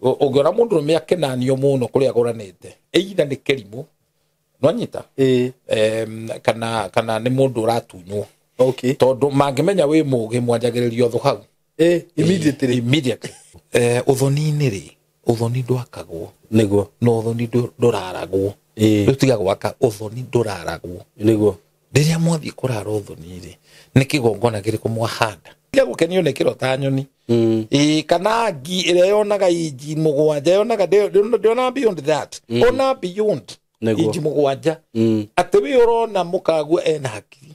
Ũngĩona mũndũrũme akenanio mũno kũrĩa agũranĩte, either nĩ kĩrimũ, nwanyita, kana nĩ mũndũ ũratunywo. Tondũ mangĩmenya wĩ mũgĩ mwanjagĩrĩria ũthũ hau. Immediately. Immediately. Ũthoni-inĩ rĩ, ũthoni ndwakagwo. Niguo. Na ũthoni ndũraragwo. Rĩu tiga gwaka, ũthoni ndũraragwo. Niguo. Rĩrĩa mwathiĩ kũrara ũthoni rĩ, nĩ kĩgongona kĩrĩkũ mwahanda? Tiga gũkenio nĩ kĩro ta nyoni. Kana ngi ĩrĩa yonaga inji mũgwanja, yonaga ndĩonaga beyond that. Ona beyond inji mũgwanja. Atĩ wĩ ũrona mũkaguo ena hakiri.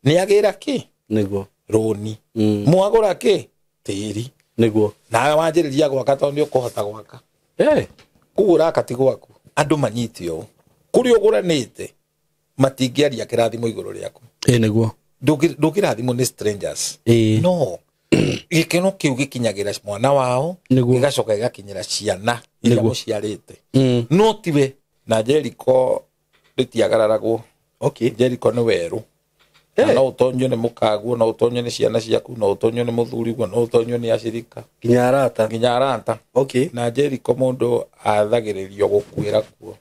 Nĩ agĩra kĩ? Niguo. Rũni. Mwagũra kĩ? Tĩri. Niguo. Nawe wanjĩrĩria gwaka tondũ nĩ ũkũhota gwaka. Koguo ũraka ti gwaku. Andũ manyite ũũ. Kũrĩa ũgũranĩte matingĩaria kĩrathimo igũrũ rĩaku. Niguo. Ndũngĩrathimwo nĩ strangers. No. Gĩkeno kĩu gĩkinyagĩra mwana wao, gĩgacoka gĩgakinyĩra ciana iria mũciarĩte. No tiwe. Na Jericho rĩtiagararagwo. Jericho nĩ werũ. Na no ũtonyio nĩ mũkaguo, no ũtonyio nĩ ciana ciaku, no ũtonyio nĩ mũthuriguo, no ũtonyio nĩ acirika. Nginya arata. Nginya arata. Na Jericho mũndũ athagĩrĩrio gũkuĩra kuo.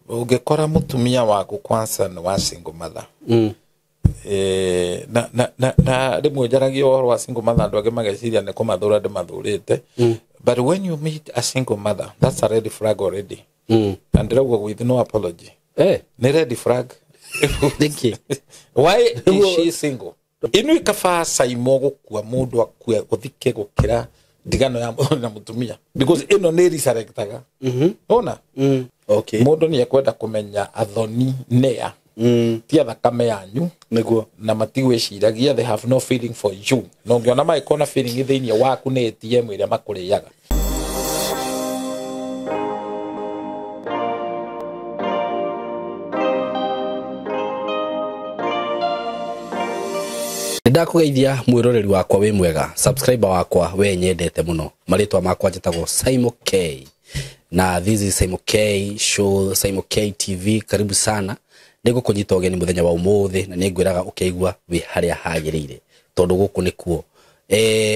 Ũngĩkora mũtumia waku kwanza nĩ wa single mother. Na rĩmwe njaragia ũhoro wa single mother andũ angĩ mageciria nĩ kũmathũra ndĩmathũrĩte. But when you meet a single mother, that's a red flag already. And ndĩrauga with no apology. Nĩ red flag. Nĩkĩ? Why is she single? Inu ikaba Saimo gũkua mũndũ akue ũthike gũkĩra ndigano ya na mũtumia. Because ĩno nĩ resurrectaga. Ona? Mũndũ nĩ ekwenda kũmenya athoni nĩa. Ti thakame yanyu. Niguo. Na matigwĩciragia, they have no feeling for you. Na ũngĩona magĩkorwo na feeling thĩinĩ waku nĩ ATM ĩrĩa makũrĩaga. Ndakũgeithia mwĩroreri wakwa wĩ mwega, subscriber wakwa we nyendete mũno. Marĩtwa makwa njĩtagwo Saimo K. Na this is Saimo K show, Saimo K TV. Karibu sana. Nĩngũkũnyita ũgeni mũthenya wa ũmũthĩ na nĩngwĩraga ũkĩigua wĩ harĩa hagĩrĩire tondũ gũkũ nĩkuo.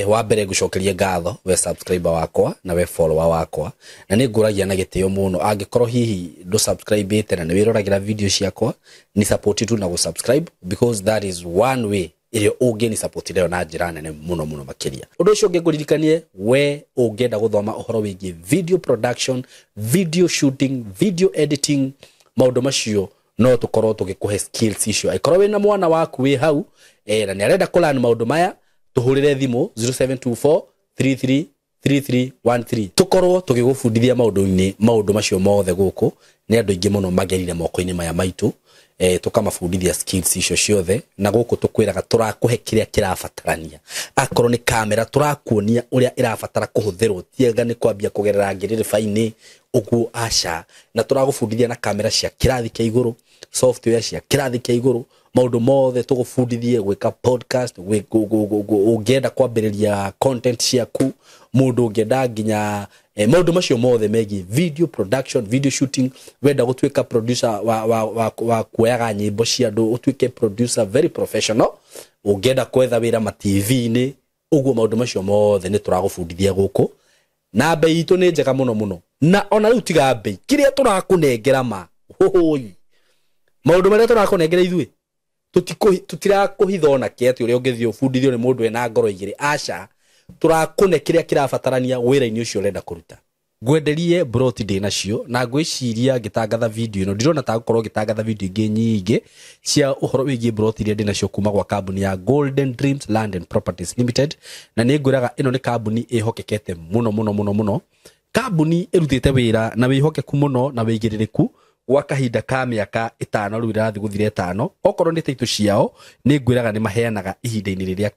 Wa mbere ngũcokerie ngatho we subscriber wakwa na we follower wakwa, na nĩngũragia na gĩtĩo mũno angĩkorwo hihi ndũ subscribe-ĩte na nĩwĩroragĩra video ciakwa, ni support tu na gũ-subscribe because that is one way ĩrĩa ũngĩni support nayo na njĩra nene mũno mũno makĩria. Ũndũ ũcio ũngĩ ngũririkanie, we ũngĩenda gũthoma ũhoro wĩgiĩ video production, video shooting, video editing, maũndũ macio no tũkorwo tũgĩkũhe skills icio. Angĩkorwo wĩna mwana waku wĩ hau, na nĩarenda kũlearn maũndũ maya, tũhũrĩre thimũ 0724 33 3313. Tũkorwo tũgĩgũbundithia maũndũ macio mothe gũkũ. Nĩ andũ aingĩ mũno magerire moko-inĩ maya maitũ, tũkamabundithia skills icio ciothe, na gũkũ tũkwĩraga tũrakũhe kĩrĩa kĩrabatarania. Akorwo nĩ kamera tũrakuonia ũrĩa ĩrabatara kũhũthĩrwo, tiga nĩ kwambia kũgerera ngĩrĩrĩba-inĩ ũguo, aca. Na tũragũbundithia na kamera cia kĩrathi kĩa igũrũ, software cia kĩrathi kĩa igũrũ, maũndũ mothe tũgũbundithie gwĩka podcast, ũngĩenda kwambĩrĩria content ciaku, mũndũ ũngĩenda nginya maũndũ macio mothe megiĩ video production, video shooting, wenda gũtuĩka producer wa kuoyaga nyĩmbo cia andũ, ũtuĩke producer very professional, ũngĩenda kwetha wĩra ma T V-inĩ, ũguo maũndũ macio mothe nĩ tũragũbundithia gũkũ. Na bei itũ nĩ njega mũno mũno. Na ona rĩu tiga bei, kĩrĩa tũrakũnengera ma, hũhũi. Maũndũ marĩa tũrakũnengera ithuĩ, tũtirakũhitha ona kĩ atĩ ũrĩa ũngĩthiĩ ũbundithio nĩ mũndũ ena ngoro igĩrĩ. Aca, tũrakũne kĩrĩa kĩrabatarania wĩra-inĩ ũcio ũrenda kũruta. Ngwenderie broti ndĩ nacio, na ngwĩciria ngĩtangatha video ĩno, ndirona ta ngũkorwo ngĩtangatha video ingĩ nyingĩ cia ũhoro wĩgiĩ broti iria ndĩ nacio kuma gwa kambuni ya Golden Dreams Land and Properties Limited. Na nĩ ngwĩraga ĩno nĩ kambuni ĩhokekete mũno mũno mũno mũno, kambuni ĩrutĩte wĩra na wĩhokeku mũno na wĩigĩrĩrĩku gwa kahinda ka mĩaka ĩtano rĩu ĩrathiĩ gũthira ĩtano. Okorwo nĩ taitũ ciao, nĩ ngwĩraga nĩ maheanaga ihinda-inĩ rĩrĩa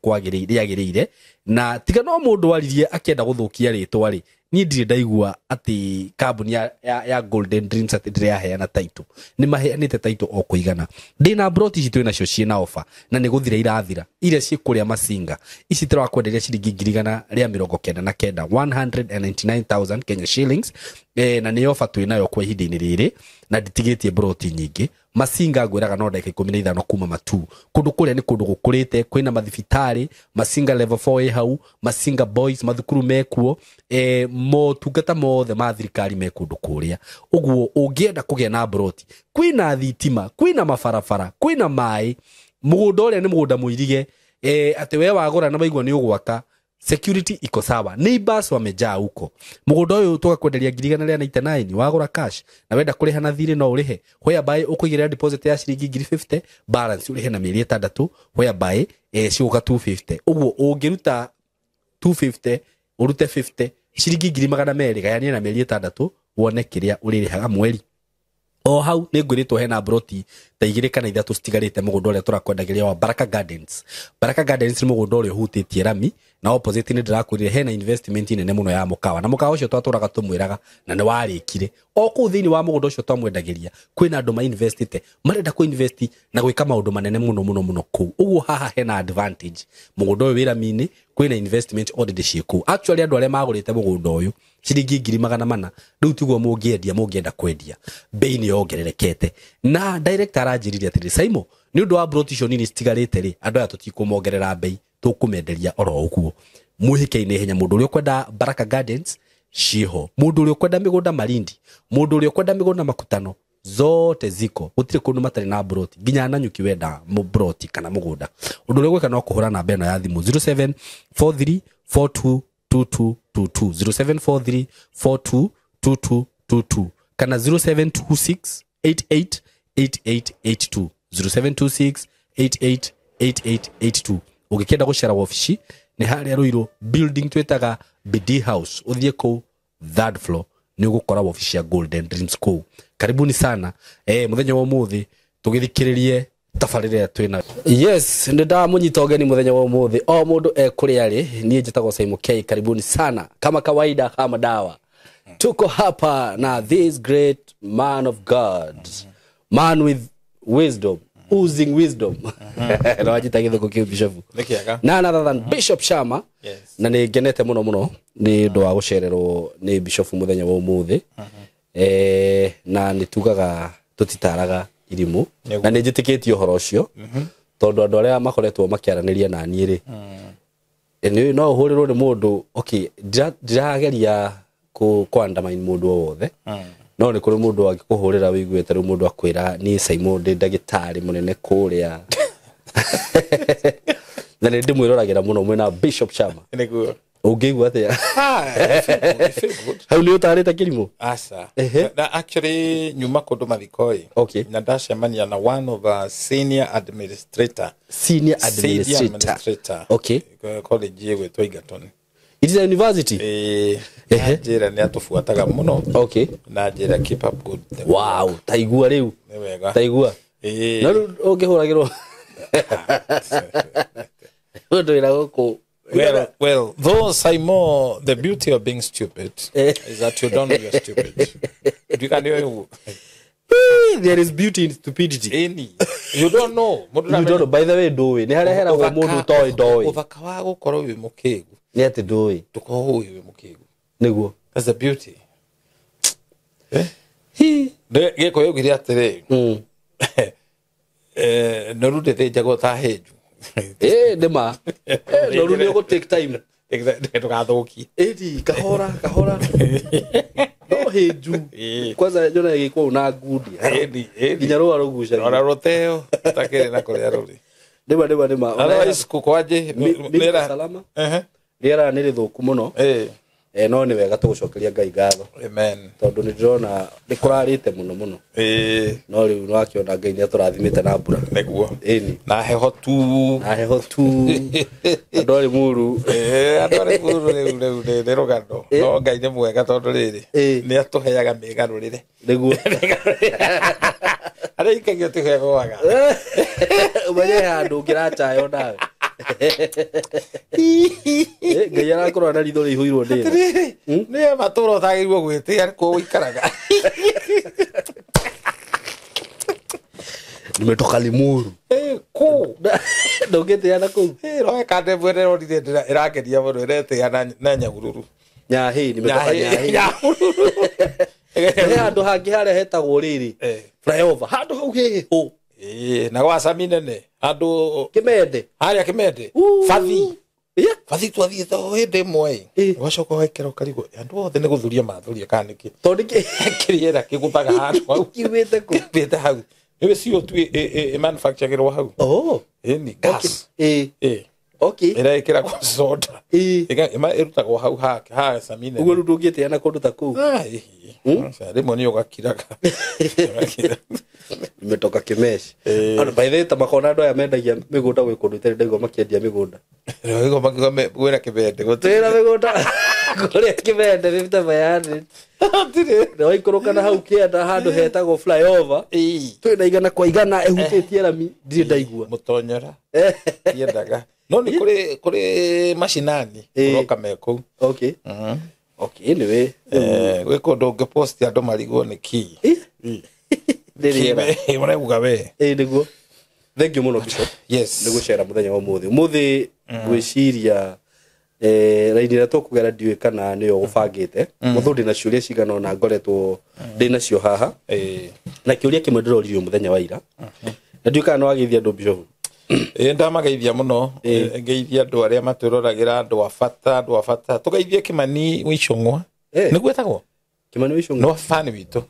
rĩagĩrĩire. Na tiga no mũndũ waririe akĩenda gũthũkia rĩtwa rĩ, niĩ ndirĩ ndaigua atĩ kambuni ya Golden Dreams atĩ ndĩraheana taitũ. Nĩ maheanĩte taitũ o kũigana. Ndĩna broti ici twĩ nacio ciĩna offer, na nĩ gũthira irathira. Iria ciĩ kũrĩa Masinga, ici tũrakwenderia ciringi ngiri igana rĩa mĩrongo kenda na kenda, 199,000 Kenya shillings. Na nĩ ofa twĩ nayo kwa ihinda-inĩ rĩrĩ na nditigĩtie broti nyingĩ. Masinga ngwĩraga no ndagĩka 15 kuma Matu. Kũndũ kũrĩa nĩ kũndũ gũkũrĩte, kwĩna mathibitarĩ, Masinga level 4 ĩ hau, Masinga boys mathukuru mekuo, motungata mothe ma thirikari me kũndũ kũrĩa. Ũguo ũngĩenda kũgĩa na broti, kwĩna thitima, kwĩna mabarabara, kwĩna maĩ, mũgũnda ũrĩa nĩ mũgũnda mũirige, atĩ we wagũra na waigua nĩ ũgwaka, security iko sawa, neighbors wamejaa huko. Mũgũnda ũyũ tũgakwenderia 1,199 wagũra cash, na wenda kũrĩha na thirĩ no ũrĩhe, whereby ũkũigĩrĩra deposit ya ciringi 1,050, balance ũrĩhe na mĩeri 6, whereby cigũka 250. Ũguo ũngĩruta 250 ũrute 50 ciringi 200,000 gayania na mĩeri 6 wone kĩrĩa ũrĩrĩhaga mweri. O hau nĩ ngwĩrĩtwo hena broti ta 2 kana 3 citigarĩte mũgũnda ũrĩa tũrakwendagĩria wa Baraka Gardens. Baraka Gardens nĩ mũgũnda ũrĩa ũhutĩtie rami, na opposite nĩ ndĩrakwĩrire hena investment nene mũno ya mũkawa, na mũkawa ũcio twatũraga tũmwĩraga na nĩ warĩkire. O kũu thĩinĩ wa mũgũnda ũcio twamwendagĩria kwĩna andũ ma investite, marenda kũ invest na gwĩka maũndũ manene mũno mũno mũno kũu. Ũguo haha hena advantage, mũgũnda ũyũ wĩ rami-inĩ, kwĩna investment already ciĩ kũu. Actually andũ arĩa magũrĩte mũgũnda ũyũ ciringi 400,000 rĩu tiguo mũngĩendia, mũngĩenda kwendia bei nĩ yongererekete. Na director aranjĩrire atĩrĩ, Saimo, nĩ ũndũ wa broti icio nini citigarĩte rĩ, andũ aya tũtikũmongerera bei, tũkũmenderia oro ũguo. Mwĩhĩke-inĩ ihenya, mũndũ ũrĩa ũkwenda Baraka Gardens ciĩho, mũndũ ũrĩa ũkwenda mĩgũnda Malindi, mũndũ ũrĩa ũkwenda mĩgũnda Makutano, zote ziko, gũtirĩ kũndũ matarĩ na broti, nginya Nanyuki wenda broti kana mũgũnda. Ũndũ ũrĩa ũgwĩka no kũhũra namba ĩno ya thimũ 0743 422222, 0743 422222 kana 0726 88 8882, 0726 88 8882. Ũngĩkĩenda gũcera wabici nĩ harĩa Ruiru building twĩtaga BD House, ũthiĩ kũu third floor nĩ ũgũkora wabici ya Golden Dreams kũu. Karibuni sana mũthenya wa ũmũthĩ tũgĩthikĩrĩrie tabarĩra ĩrĩa twĩna. Yes, nĩ ndamũnyita ũgeni mũthenya wa ũmũthĩ, o mũndũ e kũrĩa arĩ. Niĩ njĩtagwo Saimo K. Karibuni sana kama kawaida, kama dawa. Tuko hapa na this great man of God, man with wisdom, oozing wisdom. Na wajita gĩthũkũ kĩu Bishop. None other than Bishop Sharma. Yes. Na nĩ ngenete mũno mũno nĩ ũndũ wa gũcererwo nĩ Bishop mũthenya wa ũmũthĩ. Na nĩ tugaga tũtitaraga irimũ, na nĩ njĩtĩkĩtie ũhoro ũcio, tondũ andũ arĩa makoretwo makĩaranĩria na niĩ rĩ, nĩ no ũhũrĩrwo nĩ mũndũ, okay, ndirageria kũ undermine mũndũ o wothe, no nĩ kũrĩ mũndũ angĩkũhũrĩra wĩiguĩte rĩu mũndũ akwĩra niĩ Saimo ndĩ ndagĩtarĩ mũnene kũrĩa. Na nĩ ndĩmwĩroragĩra mũno mwĩna Bishop Sharma. Nĩguo. Ũngĩigua atĩa? I feel good. Hau nĩ ũtarĩte kĩrimũ? Aca. Na actually nyuma kũndũ mathiko-ĩ. Okay. Na ndacemania na one of our senior administrator. Senior administrator. Administrator. Okay. College ĩgwĩtwo Egerton. It is a university. Na njĩra nĩ atũbuataga mũno. Okay. Na njĩra keep up good. Wow, taigua rĩu. Nĩ wega. Taigua. Na rĩu ũngĩhũragĩrwo. Ũndũ wĩra gũkũ. Well, though Saimo, the beauty of being stupid is that you don't know you're stupid. You can know. There is beauty in stupidity. Any. You don't know. You don't know. By the way, ndũĩ. Nĩ harĩa heragwo mũndũ ũtoĩ ndoĩ. Ũthaka wa gũkorwo wĩ mũkĩgu. Nĩ atĩ ndũĩ. Ndũkorwo wĩ mũkĩgu. Nĩguo. That's the beauty. Gĩkũyũ gĩkĩrĩ atĩrĩ. Noru ndĩthĩnjagwo ta hĩnju. Nĩ ma. Noru nĩ ũgũ take time. Ndũgathũkie. Ĩni, kahora, kahora. No hĩnju. Kwanza njona ĩgĩkwo na ngundi. Ĩni, ĩni. Nginya rũa rũgucagia. Ona rũteo ũtakĩrĩ na kũrĩa rũrĩ. Nĩma, nĩma, nĩma. Otherwise kũkwanjĩ. Nĩ salama. Rĩera nĩ rĩthũku mũno. No nĩ wega tũgũcokeria Ngai ngatho. Amen. Tondũ nĩ ndĩrona nĩ kũrarĩte mũno mũno. No rĩu nĩ wakĩona Ngai nĩ atũrathimĩte na mbura. Nĩguo. Ĩni. Na heho tu. Na heho tu. Andũ arĩ mũru. Andũ arĩ mũru rĩu rĩu nĩ rũgano. No Ngai nĩ mwega tondũ rĩrĩ nĩ atũheaga mĩgarũrĩre. Nĩguo. Arĩa ikagia tũheagwaga. Ũmenye handũ ũngĩracayo nawe. Ngai arakorwo na ritho rĩihũirwo ndĩra. Nĩ matũra ũtagĩrĩirwo gwĩtĩa nĩkuo ũikaraga. Nimetoka Limuru. Kũ? Ndũngĩtĩa na kũu. Roe kande mwene ronire ĩrangeria mũno ĩretĩa na Nyahururu. Nyahi nimetoka Nyahi. He handu hangi haria hetagwo riri flyover handu hau heho na gwa Sami nene handu Kimende haria Kimende fathi fathi twathiĩte o hĩndĩ ĩmwe ũgacoka ũgaikara ũkarigwo andũ othe nĩ gũthuria mathuria kana nĩkĩ tondũ nĩkĩ kĩrĩera kĩgũthaga handũ hau kiumĩte kũ kiumĩte hau nĩwe CO2 ĩ manufacturagĩrwo hau oh ĩni gas okay ĩrekĩragwo soda ĩrutagwo hau ha Sami nene ũguo rĩu ndũngĩtĩana kũndũ ta kũu rĩmwe nĩ ũgakiraga nimetoka Kimeshi. Andũ by the way ta makona andũ aya mendagia mĩgũnda gwĩ kũndũ itarĩ ndaigua makĩendia mĩgũnda ndaigua makiuga kwĩna Kimende kwĩna mĩgũnda kũrĩa Kimende 50 by 100 na waikũrũka na hau kĩanda handũ hetagwo flyover twĩna igana kwa igana ĩhutĩtie rami ndirĩ ndaigua mũtonyora tiendaga no nĩ kũrĩ macinani ũroka me kũu okay okay anyway gwĩ kũndũ ũngĩpost andũ marigwo nĩ kĩ ũrauga we nĩguo thank you mũno Bishop yes nĩ gũcera mũthenya wa ũmũthĩ ũmũthĩ ngwĩciria raini ĩrĩa tũkũgera ndiũĩ kana nĩyo ũbangĩte mũthũ ndĩna ciũria cigana ũna ngoretwo ndĩnacio haha na kĩũria kĩmwe ndĩroririo mũthenya wa ira na ndiũĩ kana nĩwageithia andũ Bishop ndamageithia mũno ngeithia andũ arĩa matwĩroragĩra andũ a bata tũgeithie Kimani Wĩcũng'wa nĩguo etagwo Kimani Wĩcũng'wa no fan witũ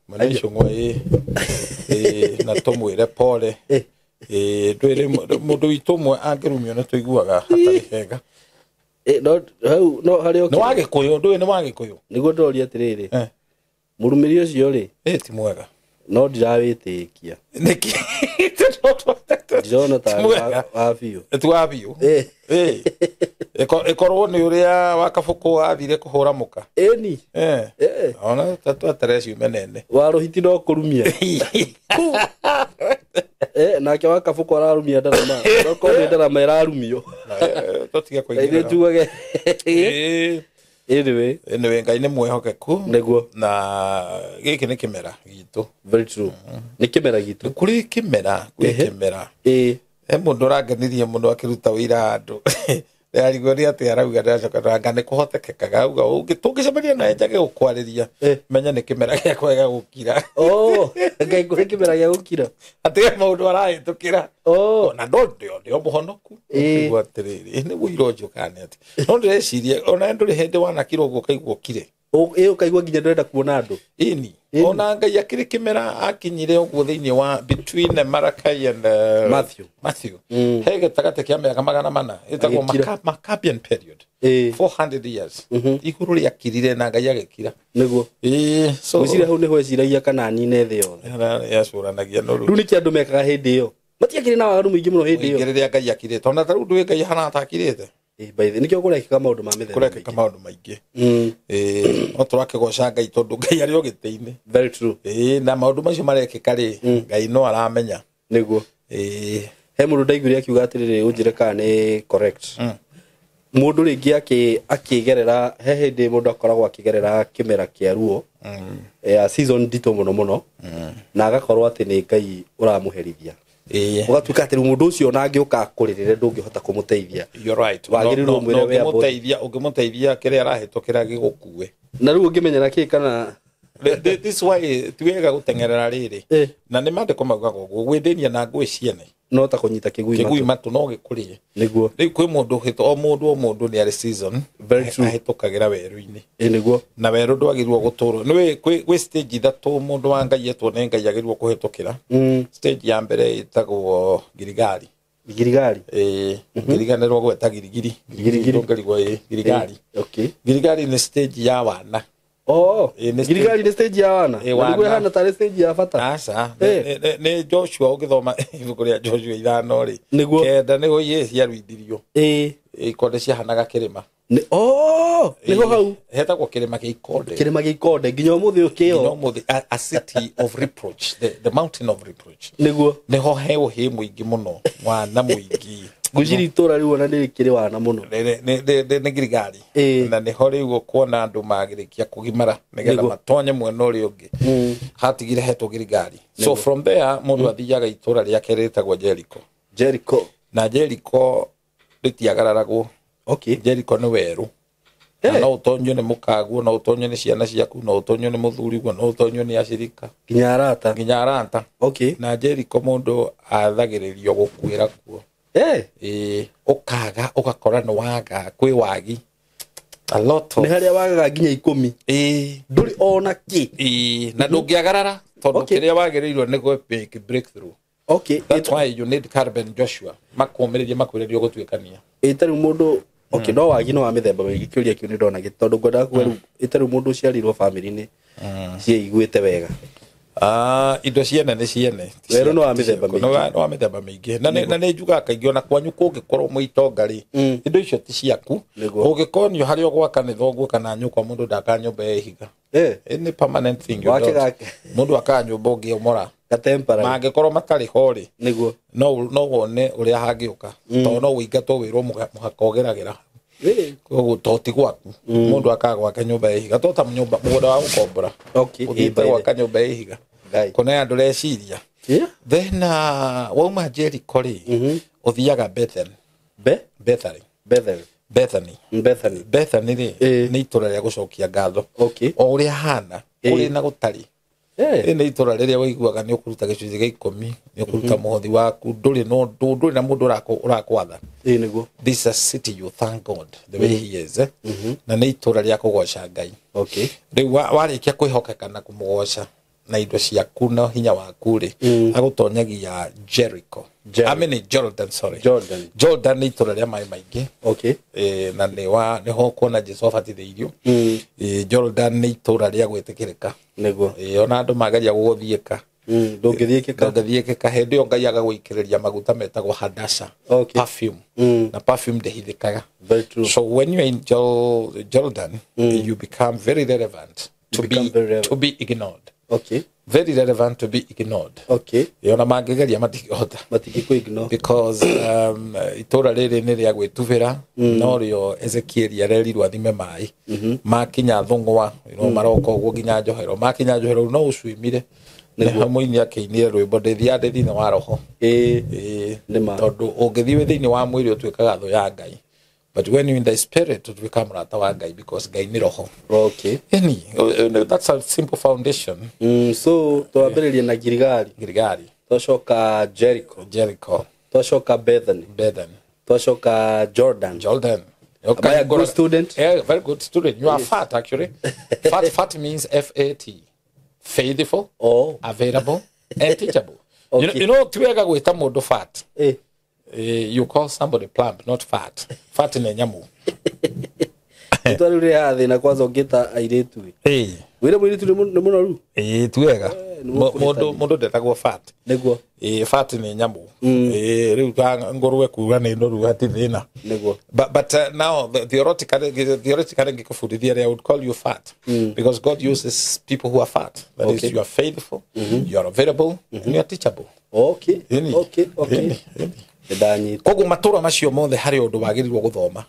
Kimani Wĩcũng'wa na tũmwĩre pole ndwĩre mũndũ witũ ũmwe angĩrumio nĩ tũiguaga hatarĩ hega no hau no harĩ nĩ wa Gĩkũyũ ndũĩ nĩ wa Gĩkũyũ nĩguo ndĩroria atĩrĩrĩ mũrumĩri ũcio rĩ ti mwega no ndirawĩtĩkia nĩkĩ ndirona ta wa biũ ti wa biũ ĩkorwo nĩ ũrĩa wa Kabũkũ athire kũhũra mũka ĩni ona twetere ciume nene wa Rũhiti no kũrumia nake wa Kabũkũ ararumia ndarama nokorwo nĩ ndarama ĩrarumio tũtige kũingĩrĩra ithuĩ tugage anyway Ngai nĩ mwĩhokeku nĩguo na gĩkĩ nĩ kĩmera gitũ very true nĩ kĩmera gitũ kũrĩ kĩmera kwĩ kĩmera he mũndũ ũrangenirie mũno akĩruta wĩra handũ ndĩrarigwo nĩ atĩ arauga ndĩracoka anga nĩ kũhotekekaga auga tũngĩcemania nawe njage gũkwarĩria menya nĩ kĩmera gĩakwa gĩa gũkira Ngai kũrĩ kĩmera gĩa gũkira atĩ he maũndũ arahĩtũkĩra ona no ndĩ o mũhonoku ũkaigua atĩrĩrĩ nĩ wũira ũcio kana nĩ atĩ no ndĩreciria ona ndũrĩ hĩndĩ wanakira ũguo ũkaigua ũkire ũkaigua nginya ndũrenda kuona andũ ĩni ona Ngai akĩrĩ kĩmera akinyire ũguo thĩinĩ wa between Malachi and Matthew he gĩtagatĩ kĩa mĩaka 400 ĩtagwo Maccabean period 400 years igũrũ rĩakirire na Ngai agĩkira nĩguo ngwĩciria hau nĩho eciragia kana anine thĩ yothe yacũranagia no rĩu nĩkĩ andũ mekaga hĩndĩ ĩyo matiakĩrĩ na waganu mũingĩ mũno hĩndĩ ĩyo rĩrĩa Ngai akirĩte ona ta rĩu ndũĩ Ngai hana ta akirĩte by the nĩkĩo kũrekĩka maũndũ ma mĩthemba kũrekĩka maũndũ maingĩ no tũrakĩgoca Ngai tondũ Ngai arĩ o gĩtĩ-inĩ very true na maũndũ macio marekĩka rĩ Ngai no aramenya nĩguo he mũndũ ndaiguire akiuga atĩrĩrĩ ũnjĩre kana nĩ correct mũndũ rĩngĩ akĩgerera he hĩndĩ mũndũ akoragwo akĩgerera kĩmera kĩa ruo ya season nditũ mũno mũno na agakorwo atĩ nĩ Ngai ũramũherithia ũgatuĩka atĩ mũndũ ũcio ona angĩũka akũrĩrĩre ndũngĩhota kũmũteithia wagĩrĩirwo ũmwĩre we ũngĩmũteithia kĩrĩa arahĩtũkĩra gĩgũkue na rĩu ũngĩmenyera kĩ kana this why ti wega gũteng'erera rĩrĩ na nĩ maandĩko maugaga ũguo gwĩthĩnia na ngũĩ ciene no ta kũnyita kĩgui matũ no gĩkũrĩe nĩguo rĩu kwĩ mũndũ o mũndũ nĩ arĩ season ahĩtũkagĩra werũ-inĩ nĩguo na werũ ndwagĩrĩirwo gũtũrwo nĩũĩ kwĩ stage ithatũ mũndũ wa Ngai etwo nĩ Ngai agĩrĩirwo kũhĩtũkĩra stage ya mbere ĩtagwo Girigari ngiriganĩrwo gweta girigiri ndũngĩrigwo Girigari Girigari nĩ stage ya wana Girigari nĩ stage ya wana nĩguo ĩhana tarĩ stage ya bata aca nĩ Joshua ũngĩthoma ibuku rĩa Joshua 5 rĩ nĩguo 9 nĩguo ihĩĩ ciaruithirio ikonde ciahanaga kĩrĩma nĩho hau hetagwo kĩrĩma kĩa ikonde kĩrĩma kĩa ikonde nginya ũmũthĩ ũkĩo nginya ũmũthĩ a city of reproach the mountain of reproach nĩguo nĩho he ũhĩĩ mũingĩ mũno wana mũingĩ ngwĩciria itũra rĩu ona nĩ rĩkĩrĩ wana mũno nĩ Girigari na nĩho rĩu ũkuona andũ magĩrĩkia kũgimara nĩgetha matonye mwena ũrĩa ũngĩ hatigire hetwo Girigari so from there mũndũ athiaga itũra rĩake rĩtagwo Jericho na Jericho rĩtiagararagwo okay Jericho nĩ werũ Na no ũtonyio nĩ mũkaguo, no ũtonyio nĩ ciana ciaku, no ũtonyio nĩ mũthuriguo, no ũtonyio nĩ acirika, nginya arata. Nginya arata. Okay. Na Jericho mũndũ athagĩrĩrio gũkuĩra kuo. Ĩĩ, ũkaga ũgakora nĩ waga kwĩ wagi. A lot of Nĩ harĩa wagaga nginya 10. Ĩĩ. Ndũrĩ ona kĩ. Ĩĩ, na ndũngĩagarara tondũ kĩrĩa wagĩrĩirwo nĩ gũ make breakthrough. Okay. That's why you need Caleb Joshua makumĩrĩrie makwĩrĩrie ũgũtuĩkania. Ĩ ta rĩu mũndũ, okay, no wagi no wa mĩthemba mĩingĩ, kĩũria kĩu nĩ ndona tondũ ngwendaga kuga rĩu ĩ ta rĩu mũndũ ũciarĩirwo bamĩrĩ-inĩ ciĩiguĩte wega. Indo ciene nĩ ciene. Werũ nĩ wa mĩthemba mĩingĩ. Nĩ wa mĩthemba mĩingĩ. Na nĩ njugaga kaingĩ ona kwanyu kũngĩkorwo mwĩ itonga rĩ, indo icio ti ciaku. Ũngĩkonio harĩa ũgwaka nĩ thoguo kana nyũkwa, mũndũ ndakaga nyũmba ya ihiga. Nĩ permanent thing. Mũndũ akaga nyũmba ũngĩomora. Mangĩkorwo matarĩ ho rĩ, nĩguo no wone ũrĩa hangĩũka. Tondũ no ũingatwo wĩrwo mũhaka ũgeragĩra. Koguo to ti gwaku. Mũndũ akaga gwaka nyũmba ya ihiga. To ta nyũmba mũgũnda wa gũkombora. Ũthiĩte gwaka nyũmba ya ihiga. Kũna andũ reciria. Then wauma Jericho rĩ, ũthiaga Bethany. Bethany. Bethany. Bethany. Bethany rĩ, nĩ itũra rĩa gũcokia ngatho. O ũrĩa hana, kũrĩ na gũtarĩ. Nĩ itũra rĩrĩa ũiguaga nĩ ũkũruta gĩcunjĩ gĩa 10, nĩ ũkũruta mũhothi waku, ndũrĩ na ũndũ, ndũrĩ na mũndũ ũrakwatha. Nĩguo. This is a city you thank God the way he is. Na nĩ itũra rĩa kũgoca Ngai. Okay. Rĩu warĩkia kwĩhokeka na kũmũgoca na indo ciaku na hinya waku rĩ, agũtonyagia Jericho. I mean Jordan, sorry. Jordan. Jordan nĩ itũra rĩa maĩ maingĩ. Okay. Na nĩho kuona Jesu abatithĩirio. Jordan nĩ itũra rĩa gwĩtĩkĩrĩka. Nĩguo. Ona andũ mageria gũgũthiĩka. Ndũngĩthiĩkĩka. Ndũngĩthiĩkĩka. Hĩndĩ ĩyo Ngai agagũikĩrĩria maguta metagwo Hadasha. Okay. Perfume. Na perfume ndĩhithĩkaga. Very true. So when you're in Jordan, you become very relevant to be ignored. Okay. Very relevant to be ignored. Okay. Yona mangĩgeria matingĩhota. Matingĩkũ-ignore. Because itũra rĩrĩ nĩ rĩa gwĩtubĩra, no rĩo Ezekiel arerirwo athime maĩ. Makinya thũng'wa, maroka ũguo nginya njohero. Makinya njohero no ũcuimire. Nĩho mũini akĩinire rwĩmbo ndĩthiaga ndĩ thĩinĩ wa roho. Tondũ ũngĩthiĩ wĩ thĩinĩ wa mwĩrĩ ũtuĩkaga thũ ya Ngai. But when you're in the spirit, you become mũrata wa Ngai because Ngai nĩ roho. Okay. Yani, that's a simple foundation. So twambĩrĩrie na Gilgali. Gilgali. Twacoka Jericho. Jericho. Twacoka Bethany. Bethany. Twacoka Jordan. Jordan. Okay. Am I a good student? Yeah, very good student. You are fat actually. Fat means F-A-T. Faithful, available, and teachable. Okay. You know, tiwega gwĩta mũndũ fat. You call somebody plump, not fat. Fat nĩ nyamũ. Itwa rĩu rĩ thĩna kwanza ũngĩta airĩtu. Wĩre mũirĩtu nĩ mũnoru. Tiwega. Mũndũ ndetagwo fat. Nĩguo. Fat nĩ nyamũ. Rĩu ngũrwe kuga nĩ noru hati thĩna. Nĩguo. But now theoretically ngĩkũbundithia I would call you fat because God uses people who are fat. That is, you are faithful, you are available, and you are teachable. Okay. Okay. Okay. Koguo matũra macio mothe harĩ ũndũ wagĩrĩirwo gũthoma.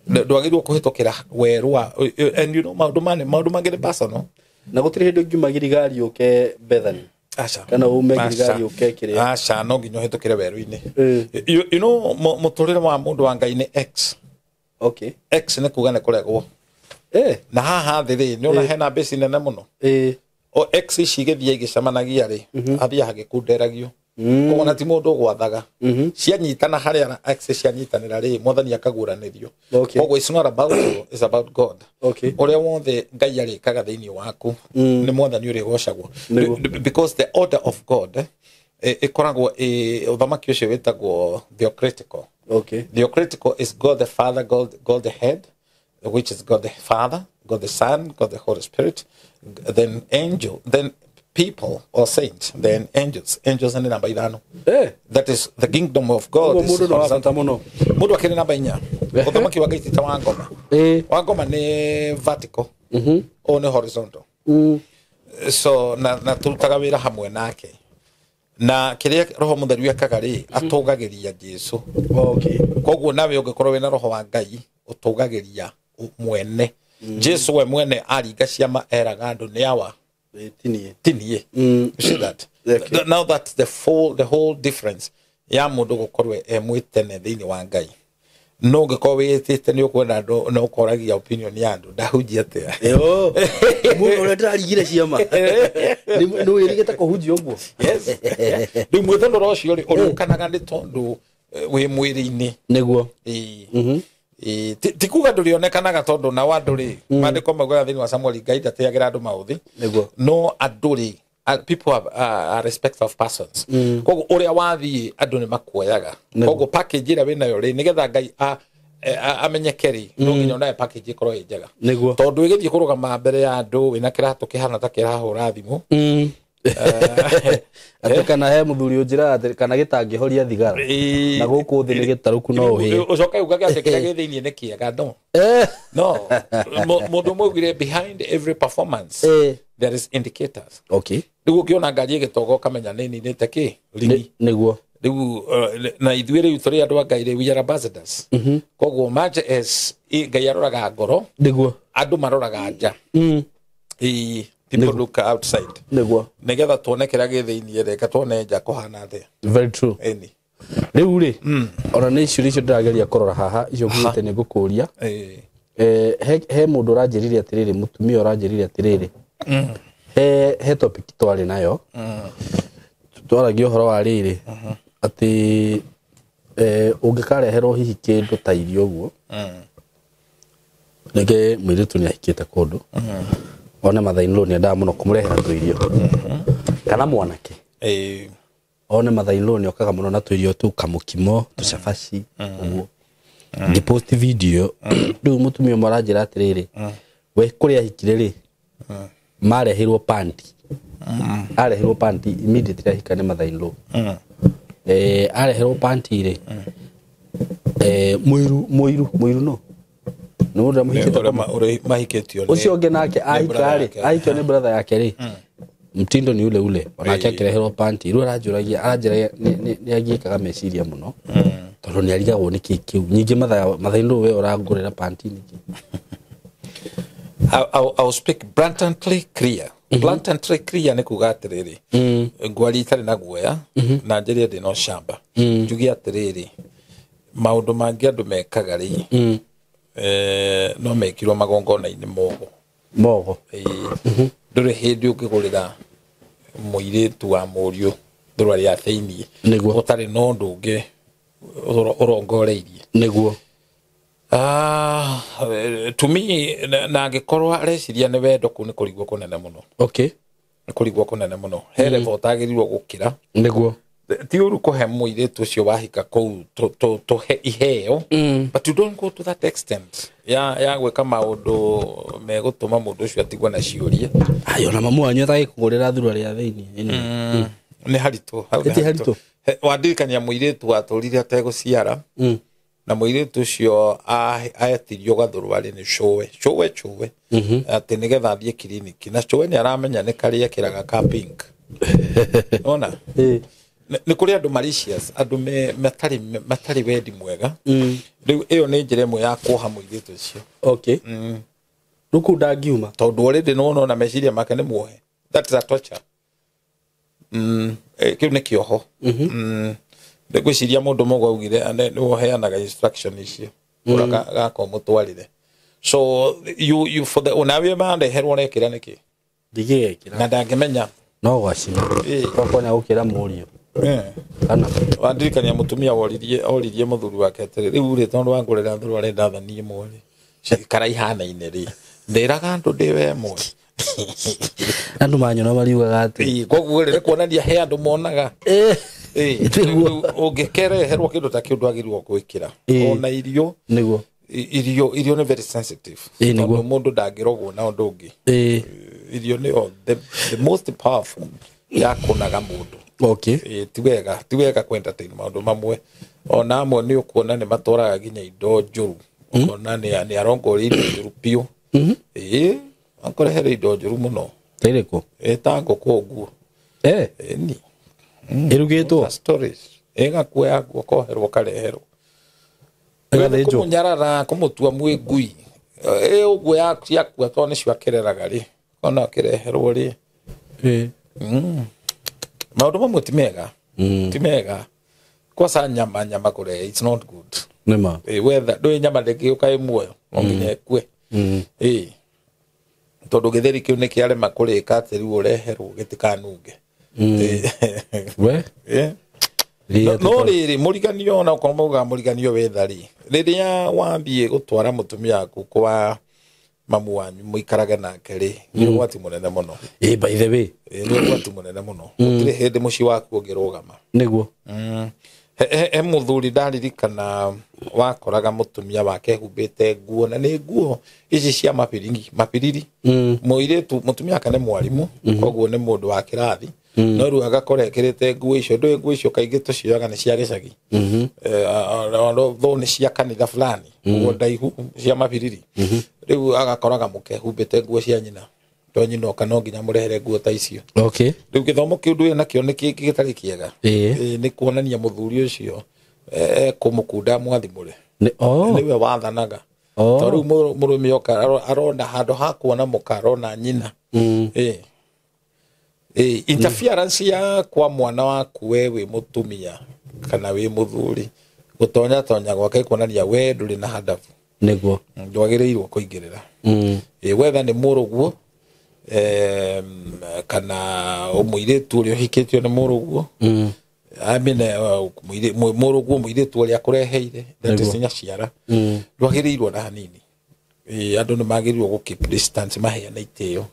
Ndwagĩrĩirwo kũhĩtũkĩra werũ wa and you know maũndũ mangĩ nĩ personal. Na gũtirĩ hĩndĩ ũngiuma Gilgali ũke Bethany. Aca. Kana ume Gilgali ũke kĩrĩa. Aca, no nginya ũhĩtũkĩre werũ-inĩ. You know mũtũrĩre wa mũndũ wa Ngai nĩ X. Okay. X nĩ kuga nĩ kũregwo. Na haha thĩ rĩ, nĩ ũna hena mbĩci nene mũno. O X ici igĩthiĩ igĩcemanagia rĩ, hathiaga hagĩkunderagio. Koguo na ti mũndũ ũgwathaga. Cianyitana harĩa X cianyitanĩra rĩ, mwathani akaguũranĩrio. Koguo it's not about you, it's about God. Ũrĩa wothe Ngai arĩkaga thĩinĩ waku, nĩ mwathani ũrĩgocagwo. Because the order of God ĩkoragwo ũthamaki ũcio wĩtagwo theocratical. Okay. Theocratical is God the Father, God the Head, which is God the Father, God the Son, God the Holy Spirit, then angel, then people or saints, then angels. Angels ni namba 5. That is the kingdom of God. Mundu akiri namba 4. Uthamaki wa Ngai ti ta wa ngoma. Wa ngoma ni vertical. O ni horizontal. So na turutaga wira hamwe nake. Na kiria roho mutheru ekaga ri atũgagĩria Jesu. Okay. Koguo nawe ũngĩkorwo wĩna roho wa Ngai ũtũgagĩria mwene. Jesu we mwene aringa ciama eraga andũ nĩ awa. Tinie. You see that? Okay. Now that's the whole difference ya mundu gukorwo e mwitene thiini wa Ngai. No ũngĩkorwo wĩĩtĩte nĩ ũkwenda andũ na ũkoragia opinion ya andũ ndahunjia atĩa. Yo mũndũ ũrĩa ndĩrarigire ciama nĩ wĩrigĩte kũhunjia ũguo. Yes. Rĩu mwĩtondoro ũcio rĩ ũrĩũkanaga nĩ tondũ wĩ mwĩrĩ-inĩ. Nĩguo. Ti kuga ndũrĩonekanaga tondũ nao andũ rĩ maandĩko maugaga thĩinĩ wa Samueli Ngai ndatĩagĩra andũ maũthĩ. Nĩguo. No andũ rĩ people are respect of persons. Koguo ũrĩa wathiĩ andũ nĩ makuoyaga. Koguo package ĩrĩa wĩnayo rĩ nĩgetha Ngai amenyeke rĩ no nginya onawe package ĩkorwo ĩ njega. Nĩguo. Tondũ ĩgĩthiĩ kũrũgama mbere ya andũ wĩna kĩratũ kĩhana ta kĩrahũra thimũ. Atĩ kana he mũthuri ũnjĩraga atĩ kana gĩtangĩhoria thigara na gũkũ thĩ nĩ gĩtarũku no ũhĩe. Ũcoke ugage atĩ kĩrĩa gĩ thĩinĩ nĩ kĩega. No. No. Mũndũ ũmwe augire behind every performance there is indicators. Okay. Rĩu ũngĩona ngari ĩgĩtoga ũkamenya nĩ ninĩte kĩ ringi. Nĩguo. Rĩu na ithuĩ rĩu tũrĩ andũ a Ngai rĩ we are ambassadors. Koguo much as Ngai aroraga ngoro. Nĩguo. Andũ maroraga nja. People look outside. Nĩguo. Nĩgetha tuone kĩrĩa gĩ thĩinĩ rĩ, reke tuone nja kũhana atĩa. Very true. Ĩni. Rĩu rĩ ona nĩ ciũria icio ndĩrageria kũrora haha icio ngugĩte nĩ ngũkũria. He mũndũ ũranjĩrire atĩrĩrĩ, mũtumia ũranjĩrire atĩrĩrĩ, he topic twarĩ nayo twaragia ũhoro wa rĩrĩ atĩ ũngĩkareherwo hihi kĩndũ ta irio ũguo rĩngĩ mũirĩtu nĩ ahikĩte kũndũ one mother-in-law nĩ endaga mũno kũmũrehera tũirio kana mwanake one mother-in-law nĩ okaga mũno na tũirio tũu kamũkimo tũcabaci ũguo. Ngĩpost video rĩu mũtumia ũmwe aranjĩra atĩrĩrĩ we kũrĩa ahikire rĩ mareheirwo panty. Areheirwo panty immediately ahika nĩ mother-in-law. Areheirwo panty rĩ mũiru no nĩ mũndũ ũrĩa mahikĩtio ũcio ũngĩ nake ahika rĩ ahikio nĩ brother yake rĩ mtindo ni ule ule onake akĩreherwo panty. Rĩu aranjũragia aranjĩra nĩ agiĩkaga meciria mũno tondũ nĩ arigagwo nĩ kĩ kĩu nyingĩ mother-in-law we ũrangũrĩra panty nĩkĩ. I'll speak blatantly clear. Blatantly clear nĩ kuga atĩrĩrĩ ngwari itarĩ na guoya na njĩra ndĩ na ũcamba njuge atĩrĩrĩ maũndũ mangĩ andũ mekaga rĩ no mekirwo magongona-inĩ mogo mogo. Ndũrĩ hĩndĩ ũngĩgũrĩra mũirĩtu wa mũriũ thũrũarĩ ya thĩinĩ ũtarĩ na ũndũ ũngĩ ũrongoreirie. Nĩguo. To me na angĩkorwo areciria nĩ wendo kũu nĩ kũrigwo kũnene mũno. Okay. Nĩ kũrigwo kũnene mũno. He level ũtagĩrĩirwo gũkĩra. Nĩguo. Ti ũru kũhe mũirĩtu ũcio wahika kũu tũhe iheo but you don't go to that extent ya gwĩka maũndũ megũtũma mũndũ ũcio atigwo na ciũria. Ayo na mamu wanyu atagĩkũgũrĩra thurua ya thĩinĩ. Nĩ haritũ. Ti haritũ. Wandirikania mũirĩtu watũrire ategũciara na mũirĩtu ũcio aetirio gathũrũarĩ nĩ cũwe cũwe atĩ nĩgetha athiĩ kiriniki na cũwe nĩ aramenya nĩ karĩa ekĩraga ka pink. Ona nĩ kũrĩ andũ malicious andũ matarĩ wendi mwega. Rĩu ĩyo nĩ njĩra ĩmwe ya kuoha mũirĩtu ũcio. Okay. Rĩu kũu ndangiuma tondũ already nĩ wona meciria make nĩ muohe. That is a torture. Kĩu nĩ kĩoho. Ngwĩciria mũndũ mũgũ augire nĩ ũheanaga instruction icio ũrĩa gaka ũmũtwarire. So you for the onawe mandeherwo rekĩra nĩkĩ ndigĩgekĩra na ndangĩmenya no gwacina tokorwo nĩ agũkĩra mũriũ. Kana wandirikania mũtumia oririe mũthuri wake atĩrĩ rĩu rĩ tondũ wangũrĩra thũrũ arenda thani ĩmwe rĩ cikara ihanaine rĩ ndĩraga andũ ndĩ we ĩmwe. Andũ manyona mariugaga atĩ koguo rĩ kuonania he andũ monaga. Ũngĩkereherwo kĩndũ ta kĩu ndwagĩrĩirwo gwĩkĩra ona irio. Nĩguo. Irio nĩ very sensitive tondũ mũndũ ndangĩrogwo na ũndũ ũngĩ. Irio nĩyo the most powerful ya kũnaga mũndũ. Okay. Ti wega ku entertain maũndũ mamwe ona amwe nĩ ũkuona nĩ matwaraga nginya indo njũru ũkona nĩ arongoreirie indo njũru biũ. Akũrehere indo njũru mũno. Ta irĩkũ? Ta ngũkũ ũguo. Ni ĩrugĩtwo stories ĩgakuoya nguo koherwo kareherwo ĩgathĩnjwo kũmũnyarara kũmũtua mwĩ ngui ũguo yakua tondũ nĩcio akĩreraga rĩ ona akĩreherwo rĩ. Maũndũ mamwe ti mega. Ti mega. Kwaca nyama kũrehe it's not good. Nĩma. Wetha ndũĩ nyama ndĩngĩũka ĩ muoyo no nginya ĩkue. Tondũ gĩtheri kĩu nĩ kĩarema kũrĩka atĩ rĩu ũreherwo gĩtikanunge. We. No rĩrĩ mũriganio ona okorwo maugaga mũriganio wetha rĩ, rĩrĩa wambie gũtwara mũtumia waku kwa mamu wanyu mũikarage nake rĩ, nĩ ũgwati mũnene mũno. By the way. Nĩ ũgwati mũnene mũno. Gũtirĩ hĩndĩ mũciĩ waku ũngĩrũgama. Nĩguo. He mũthuri ndaririkana wakoraga mũtumia wake ehumbĩte nguo, na nĩ nguo ici cia mabiriri. Mũirĩtu mũtumia wake nĩ mwarimũ, koguo nĩ mũndũ wa kĩrathi. No rĩu agakora ekĩrĩte nguo icio, ndũĩ nguo icio kaingĩ tũcioyaga nĩ cia gĩcagi. Though nĩ cia kanitha fulani, nguo ndaihu cia mabiriri. Rĩu agakoraga mũke ehumbĩte nguo cia nyina. To nyina oka no nginya mũrehere nguo ta icio. Okay. Rĩu gĩthomo kĩu ndũĩ nakĩo nĩ kĩngĩ gĩtarĩ kĩega. Nĩ kuonania mũthuri ũcio ekũmũkunda mwathimũre. Nĩwe wathanaga. To rĩu mũrũme oka arona handũ ha kuona mũka arona nyina. Interference ya kwa mwana waku we wĩ mũtumia kana wĩ mũthuri gũtonya tonya gwake kuonania we ndũrĩ na handabu. Nĩguo. Ndwagĩrĩirwo kũingĩrĩra. Wetha nĩ mũrũguo kana mũirĩtu ũrĩa ũhikĩtio nĩ mũrũguo. I mean mũrũguo mũirĩtu ũrĩa akũreheire, that is nyaciara. Ndwagĩrĩirwo na hanini. Andũ nĩ magĩrĩirwo gũ keep distance, maheane itĩo.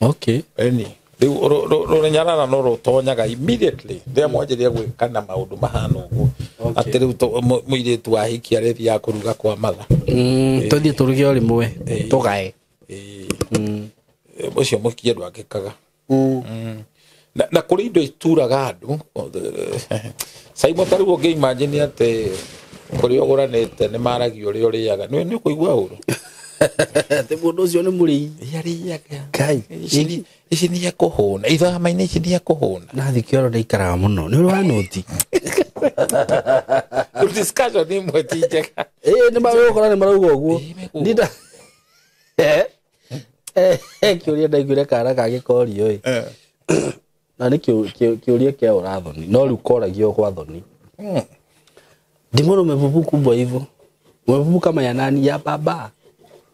Okay. Eni rĩu rũnyarara no rũtonyaga immediately rĩrĩa mwanjĩrĩria gwĩkana maũndũ mahana ũguo. Atĩ rĩu mũirĩtu ahikia arĩthiaga kũruga kwa matha. Tũthiĩ tũruge o rĩmwe tũgae. Ũcio mũhikia ndwangĩkaga. Na kũrĩ indo ituraga andũ. Simon ta rĩu ũngĩ imagine atĩ kũrĩa ũgũranĩte nĩ maragia ũrĩa ũrĩaga, nĩ ũkũigua ũru. Atĩ mũndũ ũcio nĩ mũrĩi. Arĩaga. Kai. Ici nĩ ekũhũna. Ithama-inĩ ici nĩ ekũhũna. Na thikĩ oro ndaikaraga mũno. Nĩ ũrĩ wa noti. Discussion imwe ti njega. Nĩ magũkora nĩ marauga ũguo. Ndinda. Kĩũria ndaiguire kana kangĩkorio ĩ. Na nĩ kĩũria kĩa ũrathoni. No rĩu koragio gwa thoni. Ndimoro umevuvu kubwa hivyo. Umevuvu kama ya nani? Ya baba.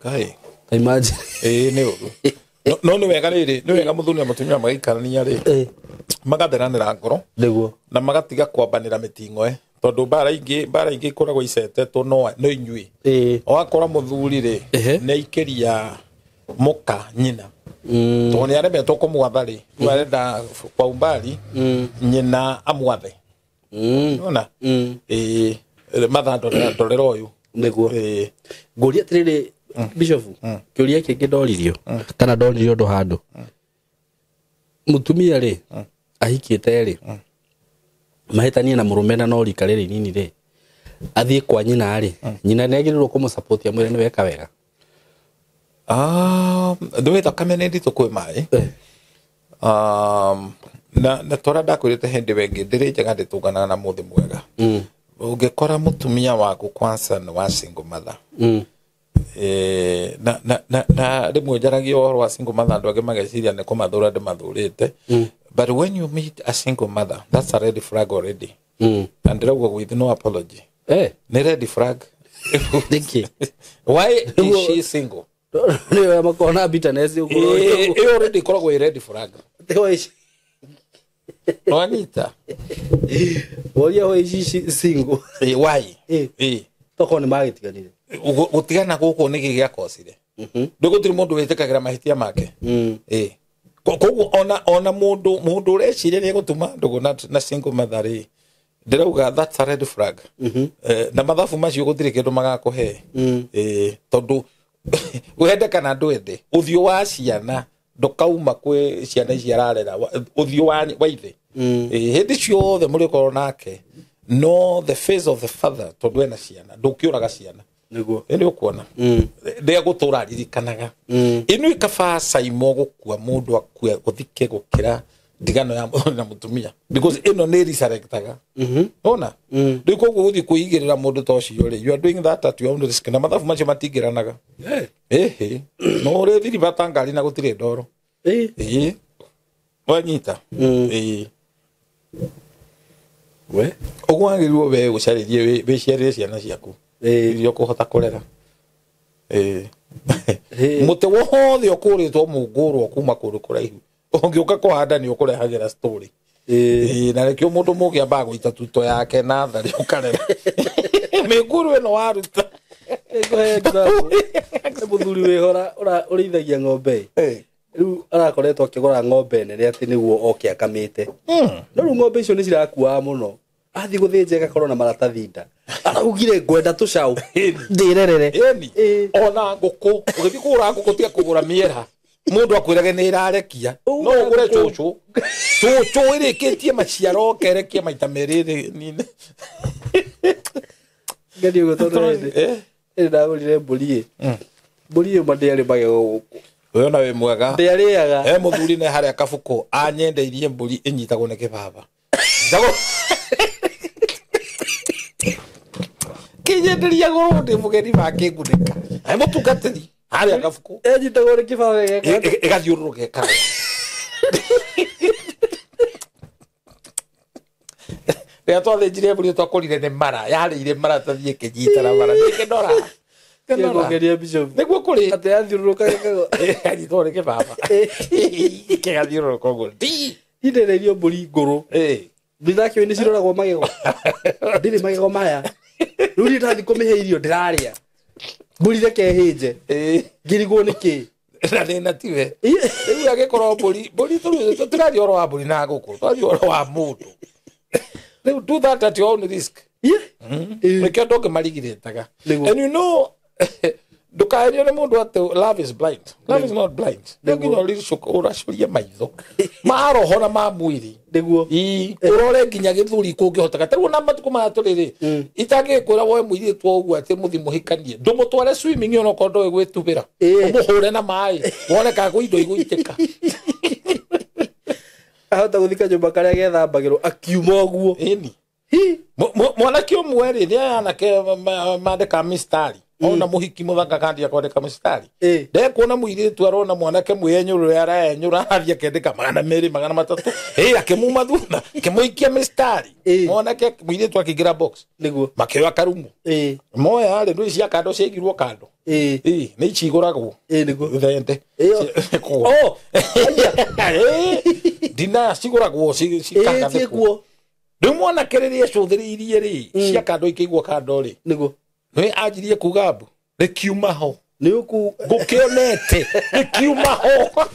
Kai. Imagine. Nĩ ũru. No nĩ wega rĩrĩ, nĩ wega mũthuri na mũtumia magaikarania rĩ. Magatheranĩra ngoro. Nĩguo. Na magatiga kwambanĩra mĩting'oe. Tondũ mbara ingĩ ikoragwo icetetwo no inyuĩ. Wakora mũthuri rĩ, nĩ aikĩria mũka nyina. Tondũ nĩ aremetwo kũmwatha rĩ, rĩu arenda kwa umbali nyina amwathe. Nĩwona? Matha ndorera ũyũ. Nĩguo. Ngũria atĩrĩrĩ Bishop, kĩũria kĩngĩ ndoririo kana ndoririo ũndũ handũ. Mũtumia rĩ, ahikĩte rĩ, mahĩtanie na mũrũme na no rika rĩrĩ inini rĩ, athiĩ kwa nyina rĩ, nyina nĩ agĩrĩirwo kũmũsupport amwĩre nĩ weka wega. Ndũĩ thakame nĩ nditũ kwĩ maĩ. Na tora ndakwĩrĩte hĩndĩ ĩyo ĩngĩ, ndĩrĩ njega ndĩtũnganaga na mũthĩ mwega. Ũngĩkora mũtumia waku kwanza nĩ wa single mother. Na rĩmwe njaragia ũhoro wa single mother andũ angĩ mageciria nĩ kũmathũra ndĩmathũrĩte. But when you meet a single mother, that's a red flag already. And ndĩrauga with no apology. Nĩ red flag. Nĩkĩ? Why is she single? Nĩ makona bitterness ũguo. Ĩyo already ĩkoragwo ĩ red flag. Nĩwanyita? Woria why is she single? Why? Tokorwo nĩ magĩtiganire. Gũtigana gũkũ nĩkĩ gĩakocire? Ndũgũtirĩ mũndũ wĩtĩkagĩra mahĩtia make. Koguo ona mũndũ ũreciria nĩ egũtuma ndũgũ na single mother rĩ, ndĩrauga that's a red flag. Na mathabu macio gũtirĩ kĩndũ magakũhe. Tondũ wende kana ndwende, ũthiũ wa ciana ndũkauma kwĩ ciana ici ararera, ũthiũ wa ithe. Hĩndĩ ciothe mũrĩkorwo nake, no the face of the father, tondũ ena ciana, ndũkĩũraga ciana. Nĩguo. Nĩ ũkuona. Ndegũtũra aririkanaga. Ĩno ĩkabaa Saimo gũkua mũndũ akue ũthike gũkĩra ndigano ya mũthuri na mũtumia. Because ĩno nĩ resurrectaga. Ona? Rĩu koguo gũthiĩ kwĩigĩrĩra mũndũ ta ũcio rĩ, you are doing that at your own risk. Na mathabu macio matingĩranaga. No ũrĩthiri bata ngari na gũtirĩ ndoro. Wanyita? We Ũguo wagĩrĩirwo we ũcarĩrie wĩciarĩre ciana ciaku. Iria ũkũhota kũrera. Mũtĩ wothe ũkũrĩtwo mũngũrwo kuma kũndũ kũraihu. Ũngĩũka kũhanda nĩ ũkũrehagĩra story. Na nĩkĩo mũndũ mũgĩ ambaga gũita tuto yake natharĩ ũkarera. Mĩngũrũ ĩno waruta. Ngũhe example. Mũthuri wĩhora ũrĩithagia ng'ombe. Rĩu arakoretwo akĩgũra ng'ombe nene atĩ nĩguo oke akamĩte. No rĩu ng'ombe icio nĩ cirakuaga mũno. Athiĩ gũthĩnja ĩgakorwo na maratathi nda. Araugire ngwenda tũcaũ. Ndĩrerere. Ona ngũkũ, ũgĩthiĩ kũgũra ngũkũ tiga kũgũra mĩera. Mũndũ akwĩrage nĩ ĩrarekia. No ũgũre cũcũ. Cũcũ ĩrĩkĩtie maciaro ũkerekia maita merĩ nini. Ngeni ũguo tondũ hĩndĩ ndagũrire mbũri ĩ. Mbũri ĩyo ndĩarĩ magego gũkũ. We ona wĩ mwega. Ndĩarĩaga. He mũthuri ne harĩa kabukũ anyendeirie mbũri ĩnyitagwo nĩ kĩbaba. Kĩnyenderia goro ndĩ mũgeni makĩngunĩka. He mũtungatĩri harĩa kabukũ. Ĩnyitagwo nĩ kĩbaba ĩgathiũrũrũka ĩkarĩa. Rĩrĩa twathĩnjire mbũri twakũrire nĩ mara, yarĩire maratathi ĩkĩnyitana mara. Kĩndora. Kĩndoria Bishop. Nĩguo kũrĩ. Atĩ yathiũrũrũka gĩkago. Ĩkanyitwo nĩ kĩbaba. Kĩgathiũrũrũka ũguo. Indereirio mbũri ngũrũ. Ndinakĩũĩ nĩ ciroragwo magego. Ndirĩ magego maya. Rĩu niĩ ndathiĩ kũmĩhe irio ndĩrarĩa. Mbũri reke ĩhĩnje. Ngĩrigwo nĩ kĩ. Na thĩna tiwe. Rĩu angĩkorwo mbũri tũtiraria ũhoro wa mbũri na ngũkũ, twaria ũhoro wa mũndũ. Rĩu do that at your own risk. Nĩkĩo ndũngĩmarigirĩtaga. And you know, ndũkaherio nĩ mũndũ atĩ love is blind. Love is not blind. No nginya ũracũrie maitho ma roho na ma mwĩrĩ. Nĩguo. Ũrore nginya gĩthũri kũngĩhoteka. Ta rĩu ona matukũ maya tũrĩ rĩ, itangĩkwĩra woe mũirĩtu o ũguo atĩ mũthiĩ mũhikanie, ndũmũtware swimming ona okorwo ndũĩ gwĩtubĩra, ũmũhũre na maĩ wone kana kwĩ indo igũitĩka. Ahota gũthiĩ kanyũmba karĩa gethambagĩrwo akiuma ũguo. Ĩni. Mwanake ũmwe rĩ, nĩ aya anake mandĩkaga mistari. Ona mũhiki mũthaka kandia kwandĩka mistari. Ndekuona mũirĩtu arona mwanake mwĩenyũrũre araenyũra arathiĩ akendĩka 200 300. Akĩmuma thutha, akĩmũikia mistari. Mwanake mũirĩtu akĩingĩra box. Nĩguo. Makĩoya karumu. Moya rĩ, ndũĩ cia kando ciaigirwo kando. Nĩ icigũragwo. Nĩguo. Thende. Ndina cigũragwo ciĩkuo. Rĩu mwanake rĩrĩa ecũthĩrĩirie rĩ, cia kando ikĩigwo kando rĩ. Nĩguo. Nĩ anjirie kuga mbu, rĩkiuma ho. Nĩ ũku ngũkĩonete, rĩkiuma ho.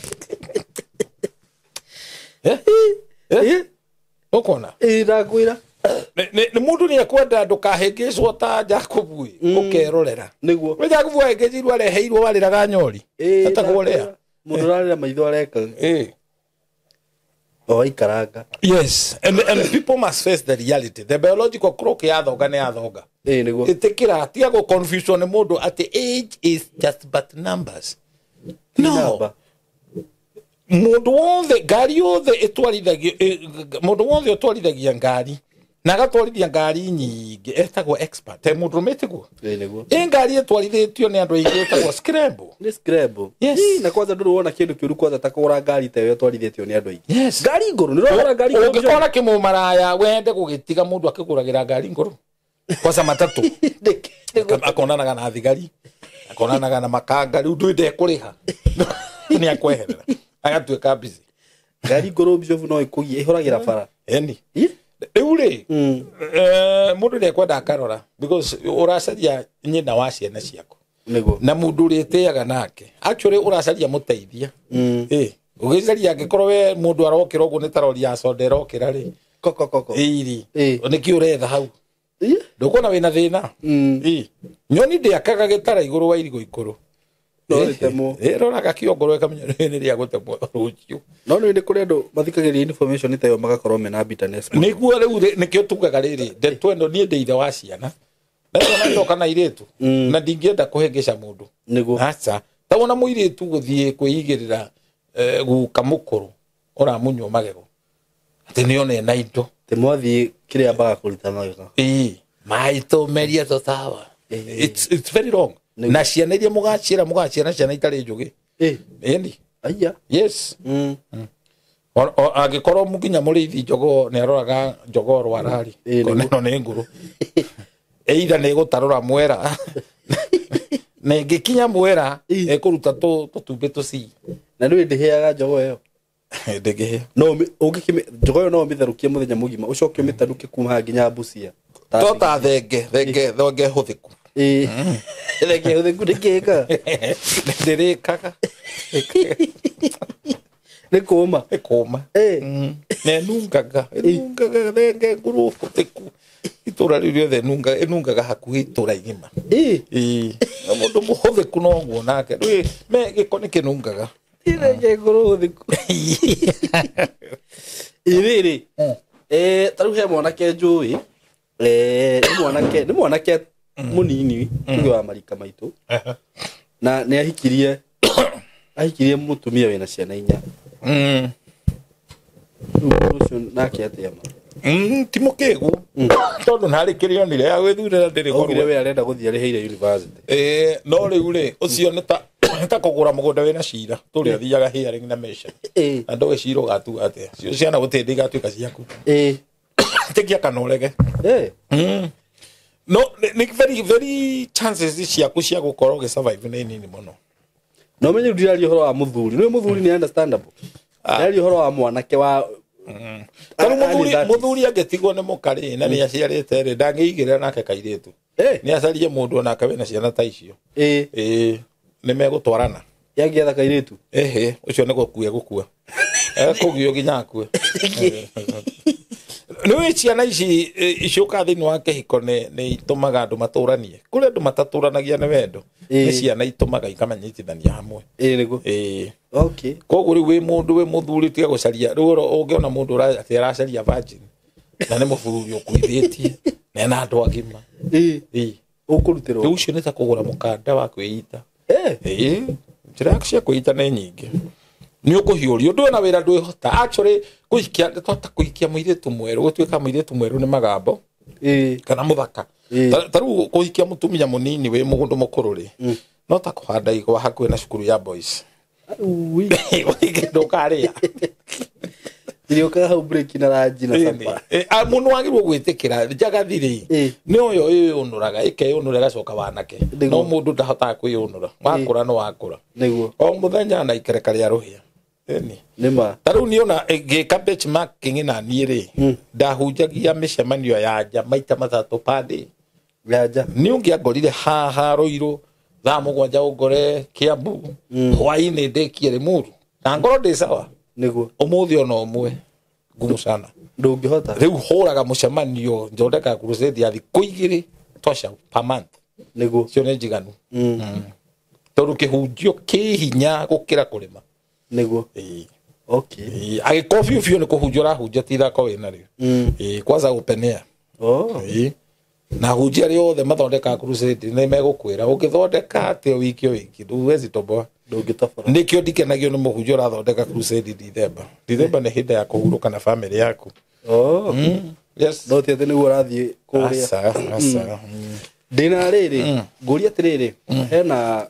Ũkona? Ndakwĩra. Nĩ mũndũ nĩ ekwenda ndũkahĩngĩcwo ta Jakubu ĩ, ũkerorera. Nĩguo. Nĩ Jakubu ahĩngĩcirwo areheirwo warĩraga nyori. Etagwo Lea. Mũndũ ũrarĩra maitho areka. O ikaranga. Yes, and people must face the reality. The biological clock yathonga nĩ yathonga. Nĩguo. Ĩtĩkĩra tiga gũ confusion nĩ mũndũ atĩ age is just but numbers. No. Mũndũ wothe ngari yothe ĩtwarithagio, mũndũ wothe ũtwarithagia ngari na agatwarithia ngari nyingĩ etagwo expert. He mũndũ ũrũmĩte guo? Nĩguo. Ĩ ngari ĩtwarithĩtio nĩ andũ aingĩ ĩtagwo scramble. Nĩ scramble. Yes. Na kwanza ndũrĩ wona kĩndũ kĩũru kwanza ta kũgũra ngari ta ĩyo ĩtwarithĩtio nĩ andũ aingĩ. Yes. Ngari ngũrũ, nĩ ũragũra ngari ngũrũ. Ũngĩkora kĩmũmaraya wende gũgĩtiga mũndũ akĩgũragĩra ngari ngũrũ. Kwanza matatũ. Akonanaga na thigari, akonanaga na makanga, rĩu ndũĩ ndekũrĩha. Nĩ akweherera. Agatuĩka busy. Ngari ngũrũ Bishop no ĩkũgie ĩhũragĩra bara. Ĩni. Rĩu rĩ, mũndũ nĩekwenda akarora because ũracaria nyina wa ciana ciaku. Nĩguo. Na mũndũ ũrĩtĩaga nake. Actually ũracaria mũteithia. Ũgĩcaria angĩkorwo we mũndũ arokĩra ũguo nĩ ta rori ya soda ĩrokĩra rĩ. Koko koko. Ĩri. Nĩkĩ ũretha hau? Ndũkuona wĩna thĩna? Nyoni ndĩakaga gĩtara igũrũ wa irigũ ikũrũ. No rĩtemwo. Ĩroraga kĩongoro ĩkamenya nĩ rĩa gũtemwo rũciũ. No nĩ kũrĩ andũ mathikagĩrĩria information ta ĩyo magakorwo mena bitterness. Nĩguo rĩu nĩkĩo tugaga rĩrĩ, ndeto ĩno niĩ ndĩ ithe wa ciana. Na ĩno ndoka na airĩtu. Na ndingĩenda kũhĩngĩca mũndũ. Nĩguo. Aca. Ta wona mũirĩtu gũthiĩ kwĩigĩrĩra guka mũkũrũ ũramunywo magego. Atĩ nĩone ena indo. Atĩ mwathiĩ kĩrĩa ambaga kũruta magego. Maitũ meria tũtawa. It's very wrong. Na ciana iria mũgaciĩra mũgaciĩra ciana itarĩ njũgĩ. Ĩni. Aya. Yes. Angĩkorwo nginya mũrĩithi jogoo nĩ aroraga jogoo rwarari kona ĩno nĩ ngũrũ either nĩ ĩgũtarũra mwera na ĩngĩkinya mwera ĩkũruta tũtumbĩ tũcii. Na nĩ ndĩhĩaga jogoo ĩyo? Ndĩngĩhĩa. No ũngĩkĩmĩ jogoo ĩyo no ũmĩtherũkie mũthenya mũgima ũcoke ũmĩtanuke kuma haha nginya Busia. To ta thenge thenge hũthĩku. Thenge hũthĩku ndĩkĩkaga? Ndĩrĩkaga. Nĩ kũma. Nĩ kũma. Na ĩnungaga thenge ngũrũ hũthĩku. Itũra rĩu rĩothe ĩnungaga hakuhĩ itũra igima. Na mũndũ mũhũthĩku noguo nake. Rĩu me gĩko nĩ kĩnungaga. Thenge ngũrũ hũthĩku. Rĩrĩ. Ta rĩu he mwanake njũĩ. Nĩ mwanake mũnini tuge wa marika maitũ. Na nĩ ahikirie mũtumia wĩna ciana 4. Rĩu mũndũ ũcio nake atĩa ma? Ti mũkĩgu. Tondũ narĩ kĩrĩonire ya gwĩthurĩra ndĩrĩ Augire we arenda gũthiĩ arĩhĩire university. No rĩu rĩ ũcio nĩ ta kũgũra mũgũnda wĩna cira tũrĩa thiaga hearing na measure. Na ndũĩ cira ũgatua atĩa. Cio ciana gũtirĩ hĩndĩ igatuĩka ciaku. Ĩtĩkia kana ũrege. No nĩ very very chances ciaku cia gũkorwo ũgĩ survive nĩ nini mũno. No menye ndiraria ũhoro wa mũthuri. Nĩ mũthuri nĩ understandable. Ndiraria ũhoro wa mwanake wa Tarĩu mũthuri angĩtigwo nĩ mũka rĩ na nĩ aciarĩte rĩ ndangĩigĩrĩra nake kairĩtu. Nĩ acarie mũndũ onake wĩna ciana ta icio. Nĩ megũtwarana. Yangĩetha kairĩtu? Ĩhĩ, ũcio nĩ gũkua gũkua. Ekũgio nginya akue. Nĩ ciana ici iciũkaga thĩinĩ wa kĩhiko nĩ itũmaga andũ matũranie. Kũrĩ andũ matatũranagia nĩ wendo. Nĩ ciana itũmaga ikamanyitithania hamwe. Nĩguo. Okay. Koguo rĩu wĩ mũndũ wĩ mũthuri tiga gũcaria. Rĩu ũngĩona mũndũ atĩ aracaria virgin na nĩ mũbũrũri ũkuithĩtie na ena andũ agima. Ũkũrutĩrwo. Rĩu ũcio nĩ ta kũgũra mũkanda wa kwĩita. Njĩra cia kwĩita nĩ nyingĩ. Nĩ ũkũhiũrio ndũĩ na wĩra ndwĩhota. Actually kũhikia tota kũhikia mũirĩtu mwerũ gũtuĩka mũirĩtu mwerũ nĩ magambo kana mũthaka. Ta rĩu kũhikia mũtumia mũnini wĩ mũndũ mũkũrũ rĩ no ta kũhanda igwa hakuhĩ na cukuru ya boys. Ndũkarĩa. Iriũkaga hau break na ranji na sapa. Mũndũ wagĩrĩirwo gwĩtĩkĩra njagathi rĩ nĩ ũyũ ĩyũnũraga ĩkeyũnũra ĩgacoka wanake. No mũndũ ndahotaga kwĩyũnũra. Wakũra no wakũra. Nĩguo. O mũthenya na ikereka rĩa rũhĩa. Nĩma. Ta rĩu niĩ ona ngĩka benchmarking na niĩ rĩ ndahunjagia mĩcemanio ya nja maita 3 per day. Ya nja. Nĩ ũngĩangorire haha Ruiru thaa 7 ũngore Kiambu hwaĩ-inĩ ndĩkie Limuru na ngorwo ndĩ sawa. Nĩguo. Ũmũthĩ ona ũmwe ngumu sana. Ndũngĩhota. Rĩu hũraga mũcemanio nthondekaga crusade ya thikũ 2 tosha per month. Nĩguo. Cio nĩ njiganu. Tondũ kĩhunjio kĩ hinya gũkĩra kũrĩma. Nĩguo. Okay. Angĩkorwo biũ biũ nĩ kũhunjia ũrahunjia ti ithako wĩna rĩo. Kwanza gũpenea. Na hunjia arĩa othe mathondekaga crusade nĩ megũkwĩra ũngĩthondeka atĩa wiki o wiki ndũwezi toboa. Ndũngĩtobora. Nĩkĩo ndikenagio nĩ mũhunjia ũrathondeka crusade Dithemba. Dithemba nĩ hĩndĩ ya kũhurũka na family yaku. Yes. No ti atĩ nĩguo ũrathiĩ kũrĩa. Aca. Ndĩna rĩrĩ ngũria atĩrĩrĩ hena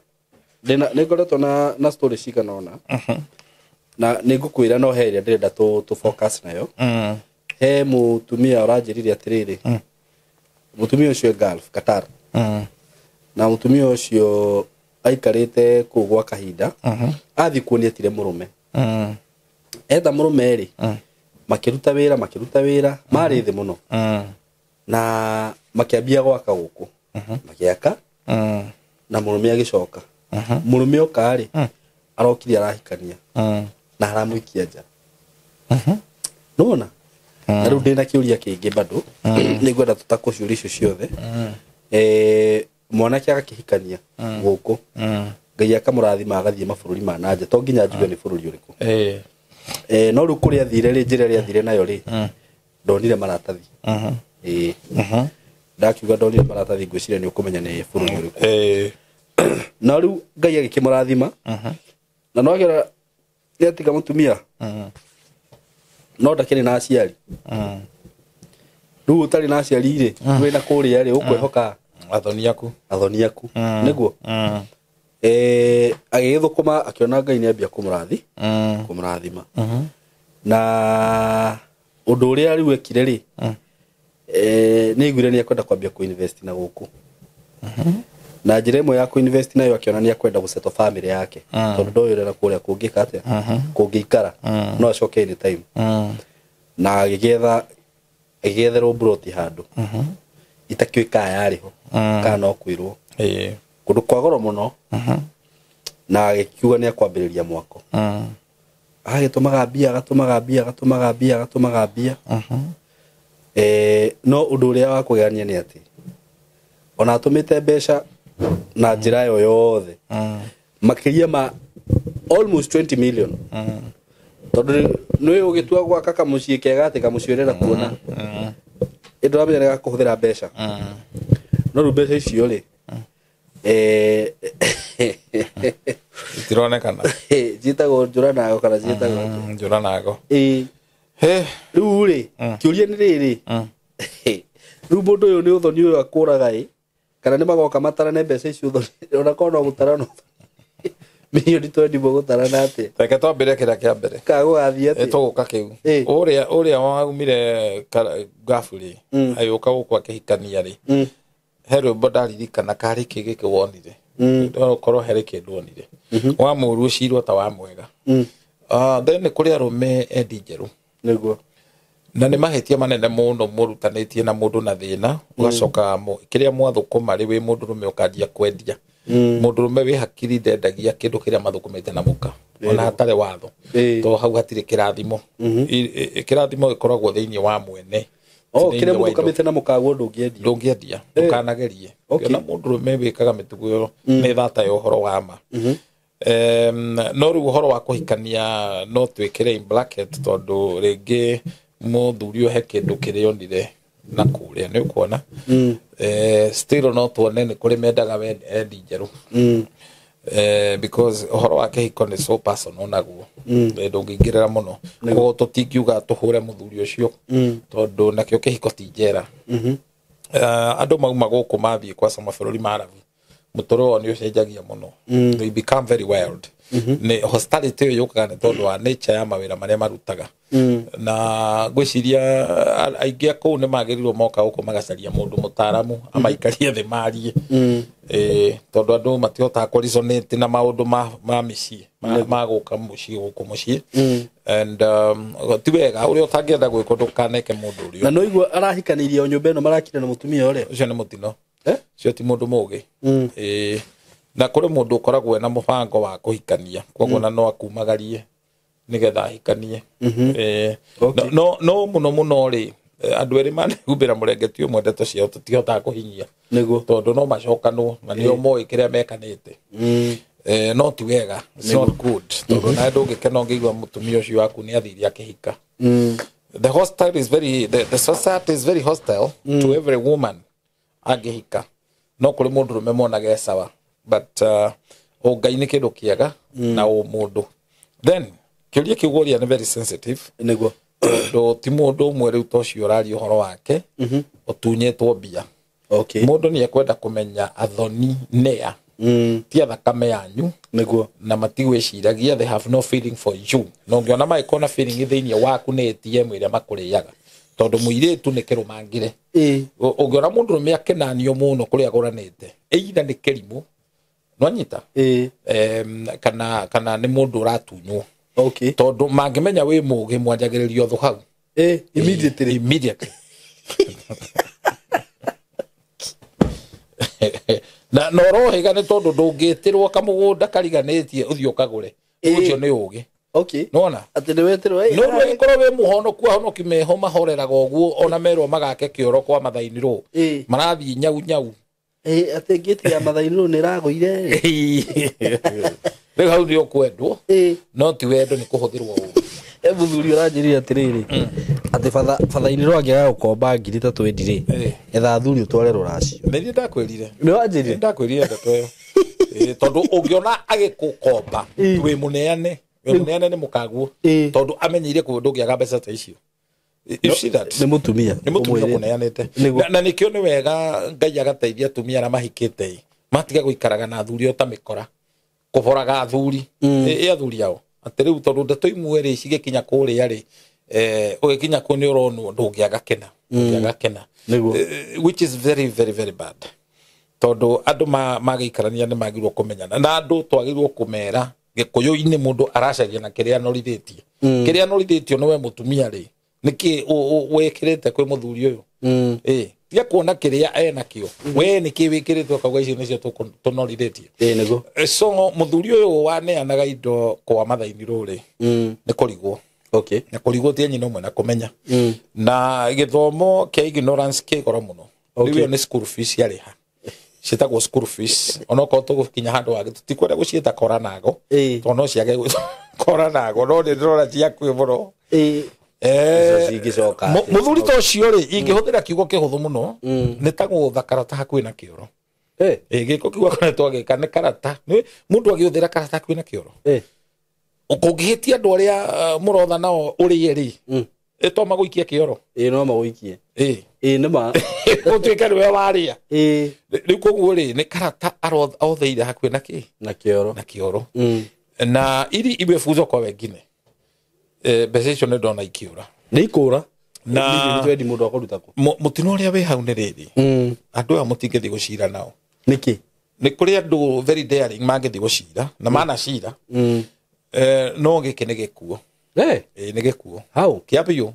ndĩna nĩ ngoretwo na story cigana ũna. Na nĩ ngũkwĩra no he ĩrĩa ndĩrenda tũ focus nayo. He mũtumia ũranjĩrire atĩrĩrĩ. Mũtumia ũcio Gulf Qatar. Na mũtumia ũcio aikarĩte kũu gwa kahinda. Athiĩ kuo nĩ etire mũrũme. Etha mũrũme rĩ makĩruta wĩra marĩ thĩ mũno. Na makĩambia gwaka gũkũ. Magĩaka. Na mũrũme agĩcoka. Mũrũme oka rĩ arokire arahikania. Na aramũikia nja. Nĩwona? Na rĩu ndĩna kĩũria kĩngĩ bado. Nĩngwenda tũtakũciũria icio ciothe. Mwanake agakĩhikania gũkũ. Ngai akamũrathima agathiĩ mabũrũri ma nanja to nginya njuge nĩ bũrũri ũrĩkũ. No rĩu kũrĩa athire rĩ njĩra ĩrĩa athire nayo rĩ ndonire maratathi. Ndakiuga ndonire maratathi ngwĩciria nĩ ũkũmenya nĩ bũrũri ũrĩkũ. Na rĩu Ngai agĩkĩmũrathima. Na no agĩra nĩ atiga mũtumia. No ndakĩrĩ na aciari. Rĩu ũtarĩ na aciari rĩ wĩna kũrĩa rĩ ũkwĩhoka athoni aku. Athoni aku. Nĩguo. Agĩgĩthũkũma akĩona Ngai nĩ ambia kũmũrathima. Na ũndũ ũrĩa rĩu ekire rĩ, nĩ aiguire nĩ ekwenda kwambia kũ-invest na gũkũ. Na njĩra ĩmwe ya kũ-invest nayo akĩona nĩ ekwenda gũsettle family yake, tondũ ndoĩ ũrĩa na kũrĩa kũngĩka atĩa, kũngĩikara, no acoke anytime. Na agĩgĩetherwo mburoti handũ itakĩũĩ kana yarĩ ho kana no kwĩrwo, kũndũ kwa goro mũno, na agĩkiuga nĩ ekwambĩrĩria mwako. Agagĩtũmaga mbia, agatũmaga mbia, agatũmaga mbia, agatũmaga mbia. No ũndũ ũrĩa wa kũgegania nĩ atĩ ona atũmĩte mbeca na njĩra ĩyo yothe, makĩria ma almost 20 million, tondũ nĩ ũgĩtua gwaka kamũciĩ kega atĩ kamũciĩ ũrenda kuona ĩndũ wamenya nĩ gakũhũthĩra mbeca. No rĩu mbeca icio rĩ, itironekana. Ciĩtagwo njũra nago kana ciĩtagwo atĩa? Njũra nago. Ĩĩ. He. Rĩu rĩ, kĩũria nĩ rĩrĩ, rĩu mũndũ ũyũ nĩ ũthoni ũyũ akũraga ĩ, kana nĩ magoka matarane mbeca icio ũthoni, ona korwo no gũtarana mirioni 20 mũgũtarana atĩa? Reke twambĩre kĩrĩa kĩa mbere. Kana gũgathiĩ atĩa? Tũgũka kĩu. Ĩ. Ũrĩa waumire ngabu rĩ, agĩũka gũkũ akĩhikania rĩ, he rwĩmbo ndaririkana karĩ kĩ gĩkĩ wonire, no ũkorwo harĩ kĩndũ wonire wa mũru ũcirwo ta wa mwega. Then nĩ kũrĩ arũme endi njerũ. Nĩguo. Na nĩ mahĩtia manene mũno mũrutanĩtie na mũndũ na thĩna, ũgacoka kĩrĩa mwathũkũma rĩ, wĩ mũndũrũme ũkanjia kwendia. Mũndũrũme wĩ hakiri ndendagia kĩndũ kĩrĩa mathũkũmĩte na mũka, ona hatarĩ watho, tondũ hau hatirĩ kĩrathimo. Kĩrathimo gĩkoragwo thĩinĩ wa mwene. Oh, Ti kĩrĩa thĩinĩ wa indo. mũthũkamĩte na mũkaguo ndũngĩendia. Ndũngĩendia, ndũkanagerie. Ũngĩona mũndũrũme wĩkaga mĩtugo ĩyo, nĩ thata ya ũhoro wa ma. No rĩu ũhoro wa kũhikania no twĩkĩre in bracket, tondũ rĩngĩ mũthuri ũyũ he kĩndũ kĩrĩa onire na kũrĩa nĩ ũkuona. Still no tuone nĩ kũrĩ mendaga endi njerũ. Because ũhoro wa kĩhiko nĩ so personal naguo. Ndũngĩingĩrĩra mũno, koguo tũtingiuga tũhũre mũthuri ũcio, tondũ nakĩo kĩhiko ti njera. Andũ mauma gũkũ mathiĩ kwaca mabũrũri ma Arabu, mũtũrĩre wao nĩ ũcenjagia mũno. They become very wild. Nĩ hostility ĩyo yũkaga nĩ tondũ wa nature ya mawĩra marĩa marutaga. Na ngwĩciria aingĩ a kũu nĩ magĩrĩirwo moka gũkũ magacaria mũndũ mũtaaramu amaikarie thĩ marie. Tondũ andũ matihotaga kũ resonate na maũndũ ma mĩciĩ, ma gũka mũciĩ gũkũ mũciĩ. And ti wega ũrĩa ũtangĩenda gwĩkwo ndũkaneke mũndũ ũrĩa. Na no igua arahikanĩirie o nyũmba ĩno marakire na mũtumia ũrĩa. Ũcio nĩ mũtino. Ũcio ti mũndũ mũgĩ. Na kũrĩ mũndũ ũkoragwo ena mũbango wa kũhikania, koguo na no akumagarie nĩgetha ahikanie. No mũno mũno rĩ, andũ erĩ manehumbĩra mũrengeti ũmwe ndeto ciao tũtihotaga kũhinyia. Nĩguo. Tondũ no macokanwo na nĩo moĩ kĩrĩa mekanĩte. No ti wega, it's not good. Tondũ nawe ndũngĩkena ũngĩigua mũtumia ũcio waku nĩ athire akĩhika. The hostile is very, the society is very hostile to every woman angĩhika. No kũrĩ mũndũrũme monaga e sawa, but ũngai nĩ kĩndũ kĩega na ũmũndũ. Then kĩũria kĩu woria nĩ very sensitive. Nĩguo. Tondũ ti mũndũ ũmwe rĩu ta ũcio ũraria ũhoro wake, ũtunyĩtwo mbia. Mũndũ nĩ ekwenda kũmenya athoni nĩa. Ti a thakame yanyu. Nĩguo. Na matigwĩciragia, they have no feeling for you. Na ũngĩona magĩkorwo na feeling thĩinĩ waku nĩ ATM ĩrĩa makũrĩaga. Tondũ mũirĩtu nĩ kĩrũmangĩre. Ũngĩona mũndũrũme akenanio mũno kũrĩa agũranĩte, either nĩ kĩrimũ, nwanyita? Kana nĩ mũndũ ũratunywo. Tondũ mangĩmenya wĩ mũgĩ mwanjagĩrĩrio thũ hau. Immediately. Immediately. Na no rohiga nĩ tondũ ndũngĩtĩrwo kamũgũnda kariganĩtie ũthiĩ ũkagũre. Ũcio nĩ ũgĩ. Nĩwona? Atĩ nĩ wetĩrwo, No rĩu ũngĩkorwo wĩ mũhonoku, ahonoki meho mahoreraga ũguo, ona merwo magake kĩoro kwa Mathai-inĩ rũ. Marathiĩ nyau nyau. Atĩ ngĩti ya Mathai-inĩ rũ nĩ ĩragũire. Rĩu hau nĩ ũkwendwo. No ti wendo, nĩ kũhũthĩrwo ũru. Mũthuri ũranjĩrire atĩrĩrĩ, atĩ batha-inĩ rũ angĩaga gũkomba ngiri ta twendi rĩ, etha athuri ũtware rũracio. Nĩ niĩ ndakwĩrire. Nĩ wanjĩrire? Nĩ ndakwĩrire ndeto ĩyo. Tondũ ũngĩona agĩkũkomba, wĩ mũneane. Wĩ mũneane nĩ mũkaguo. Tondũ amenyeire kũndũ ndũngĩaga mbeca ta icio. You see that? Nĩ mũtumia. Nĩ mũtumia Ũmwĩrĩte. ũkũneanĩte. Nĩguo. Na nĩkĩo nĩ wega Ngai agateithia atumia arĩa mahikĩte ĩ, matiga gũikaraga na athuri o ta mĩkora. Kũboraga athuri. Ĩ athuri ao. Atĩ rĩu tondũ ndeto imwe rĩ cigĩkinya kũrĩa rĩ, ũgĩkinya kũu nĩ ũronwo ndũngĩaga kena, ndũngĩaga kena. Which is very very very bad. Tondũ andũ magĩikarania nĩ magĩrĩirwo kũmenyana, na andũ twagĩrĩirwo kũmera gĩkũyũ-inĩ mũndũ aracaria na kĩrĩa anorithĩtie. Kĩrĩa anorithĩtio nĩwe mũtumia rĩ, nĩkĩ wĩkĩrĩte kwĩ mũthuri ũyũ? Tiga kuona kĩrĩa enakĩo, we nĩkĩ wĩkĩrĩte ũkauga icio nĩcio tũnorithĩtie. Nĩguo. So mũthuri ũyũ waneanaga indo kwa Mathaini rĩ, nĩ kũrigwo. Okay. Na kũrigwo ti nyina ũmwe na kũmenya. Na gĩthomo kĩa ignorance kĩ goro mũno. Rĩu ĩyo nĩ school fees yarĩha, ciĩtagwo school fees, onokorwo tũgũkinya handũ hangĩ tũtikwenda gũciĩta kora nago, tondũ no ciage kora nago, no nĩ ndĩrona ciakuĩ mũno. Mũthuri ta ũcio rĩ, ingĩhũthĩra kiugo kĩhũthũ mũno, nĩ ta gũtha karata hakuhĩ na kĩoro. Gĩko kiugo akoretwo agĩka nĩ karata. Mũndũ agĩhũthĩra karata hakuhĩ na kĩoro, kũngĩhĩtia andũ arĩa mũrotha nao ũrĩe rĩ, to magũikie kĩoro. No magũikie. Nĩ ma. Ũtuĩke nĩwe warĩa. Rĩu koguo rĩ, nĩ karata arotheire hakuhĩ na kĩ? Na kĩoro. Na kĩoro. Na ili iwe kwa wengine. Mbeca icio nĩ ndona ikĩũra. Nĩ ikũra. Na twendi mũndũ akũruta kũ. Mũtino ũrĩa wĩ hau nĩ rĩrĩ, andũ aya mũtingĩthiĩ gũcira nao. Nĩkĩ? Nĩ kũrĩ andũ very daring mangĩthiĩ gũcira na manacira. No gĩkĩ nĩ gĩkuo. Nĩ gĩkuo. How? Kĩa biũ.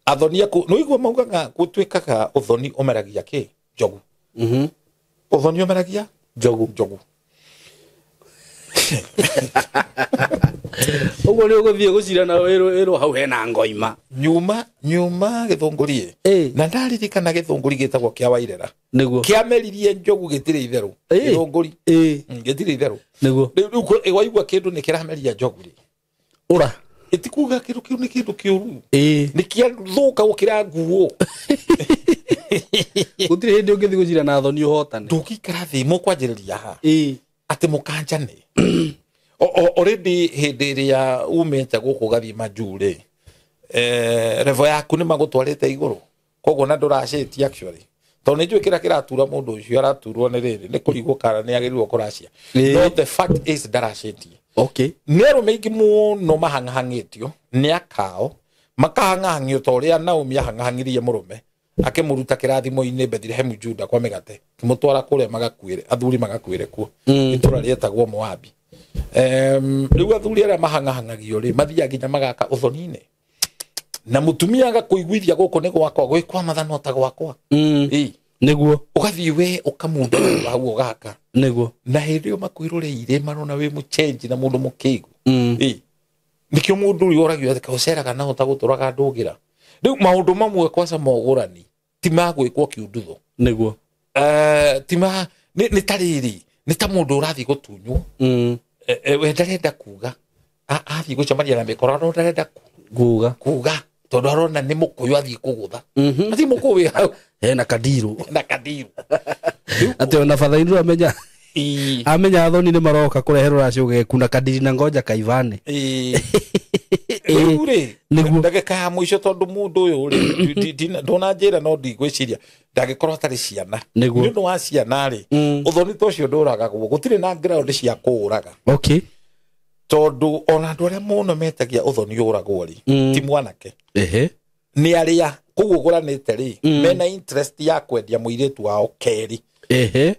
Athoni aku nĩ ũigua maugaga gũtuĩkaga ũthoni ũmeragia kĩ? Njogu. Ũthoni ũmeragia njogu. Njogu. Ũguo nĩ ũgũthiĩ gũcira na wĩrwo hau hena ngoima. Nyuma gĩthũngũri. Na ndaririkana gĩthũngũri gĩtagwo kĩa Wairera. Nĩguo. Kĩameririe njogu gĩtirĩ itherũ. Gĩthũngũri. Gĩtirĩ itherũ. Nĩguo. Rĩu waigua kĩndũ nĩ kĩrameria njogu rĩ. Ũra. Ĩtikuga kĩndũ kĩu nĩ kĩndũ kĩũru. Nĩ kĩathũka gũkĩra nguo. Gũtirĩ hĩndĩ ũngĩthiĩ gũcira na thoni ũhotane. Ndũngĩikara thĩ mũkwanjĩrĩria ha. Atĩ mũkanjane. Already hĩndĩ ĩrĩa umĩte gũkũ ũgathiĩ majuu rĩ, level yaku nĩ magũtwarĩte igũrũ, koguo na ndũracĩtie actually, tondũ nĩ njũĩ kĩrĩa kĩratura mũndũ ũcio araturwo nĩ rĩrĩ, nĩ kũrigwo kana nĩ agĩrĩirwo kũracia. No the fact is ndaracĩtie. Okay. Nĩ arũme aingĩ mũno mahang'ahang'ĩtio nĩ akao, makahang'ahang'io ta ũrĩa Naomi ahang'ahang'irie mũrũme akĩmũruta kĩrathimo-inĩ Bethlehem Juda kwa mĩgate, akĩmũtwara kũrĩa magakuĩre, athuri magakuĩre kuo, itũra rĩetagwo Moabi. Rĩu athuri arĩa mahang'ahang'agio rĩ, mathiaga nginya magaka ũthoni-inĩ, na mũtumia agakũiguithia gũkũ nĩ gwakwa, gwĩ kwa mathano ta gwakwa. Nĩguo. Ũgathiĩ we ũkamunda hau ũgaka. Nĩguo. Na hĩndĩ ĩyo makwĩroreire marona wĩ mũchenji na mũndũ mũkĩgu. Nĩkĩo mũndũ ũrĩa ũragio atĩ ũceraga naho ta gũtũraga ndũgĩra. Rĩu maũndũ mamwe kwaca mogũrani ti ma gwĩkwo kiundutho. Nĩguo. Ti ma nĩ ta rĩrĩ, nĩ ta mũndũ ũrathiĩ gũtunywo. We ndarenda kuga, athiĩ gũcemania na mĩkora no ndarenda kuga, kuga tondũ arona nĩ mũkũyũ athiĩ kũgũtha. Athiĩ mũkũyũ wĩ hau. Hena kadiru. Na kadiru. Atĩ ona bathainĩ amenya. Amenya athoni nĩ maroka kũrehe rũracio gĩku na kadiri na ngoja kaivane. Rĩu rĩ, ndagĩka ya mũico tondũ mũndũ ũyũ rĩ, ndũnanjĩra no ndigwĩciria ndangĩkorwo atarĩ ciana. Nĩ ũndũ wa ciana rĩ, ũthoni ta ũcio ndũragagwo, gũtirĩ na ground cia kũũraga. Okay. Tondũ ona andũ arĩa mũno metagia ũthoni ũragwo rĩ, ti mwanake. Nĩ arĩa koguo ũgũranĩte rĩ, mena interest ya kwendia mũirĩtu wao kerĩ.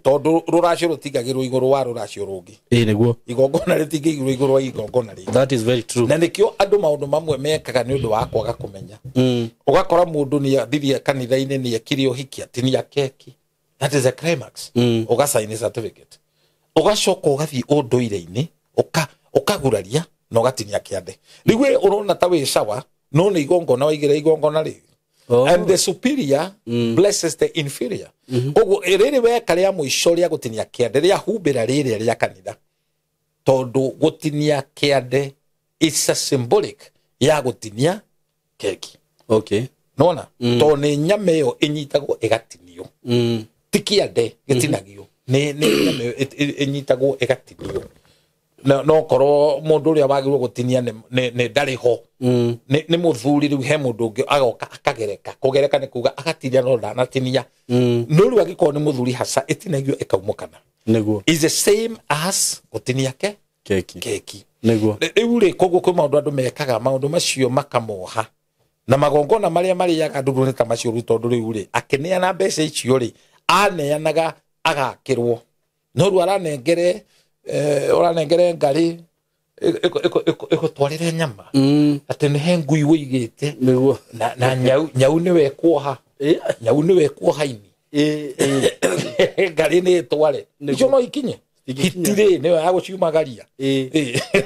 Tondũ rũracio rũtingagĩrwo igũrũ wa rũracio rũngĩ. Nĩguo. Igongona rĩtingĩigĩrwo igũrũ wa igongona rĩngĩ. That is very true. Na nĩkĩo andũ maũndũ mamwe mekaga nĩ ũndũ wa kwaga kũmenya. Ũgakora mũndũ nĩ athirie kanitha-inĩ nĩ ekire ũhiki atinia keki. That is a climax. Ũgacaini certificate. Ũgacoka ũgathiĩ ũndũire-inĩ, ũkaguraria na ũgatinia kĩande. Rĩu we ũrona ta wĩ sawa, no nĩ igongona waigĩra igongona rĩngĩ. And the superior blesses the inferior. Koguo rĩrĩ weka rĩa mũico rĩa gũtinia kĩande rĩa humbĩra rĩrĩa rĩa kanitha, tondũ gũtinia kĩande is a symbolic ya gũtinia keki. Okay. Nona tondũ nĩ nyama ĩyo ĩnyitagwo ĩgatinio. Ti kĩande gĩtinagio, nĩ nyama ĩyo ĩnyitagwo ĩgatinio. No korwo mũndũ ũrĩa wagĩrĩirwo gũtinia nĩ ndarĩ ho, nĩ mũthuri, rĩu he mũndũ ũngĩ agoka akagereka. Kũgereka nĩ kuga agatinia no ndanatinia. No rĩu angĩkorwo nĩ mũthuri haca ĩtinagio ĩkaumũkana. Nĩguo. Is the same as gũtinia ke Keki. Nĩguo. Rĩu rĩ koguo kwĩ maũndũ andũ mekaga maũndũ macio makamoha na magongona marĩa marĩaga andũ nĩ ta macio rĩu tondũ rĩu rĩ akĩneana mbeca icio rĩ aneanaga agakĩrwo no rĩu aranengere ũranengere ngarĩ ĩgũtwarĩre nyama atĩ nĩ he ngui wũigĩte Nĩguo. na nyau nĩwe kuoha nyau nĩwe kuoha ini ngarĩ nĩ ĩtware icio no ikinye hitirĩ nĩwe agũciumagaria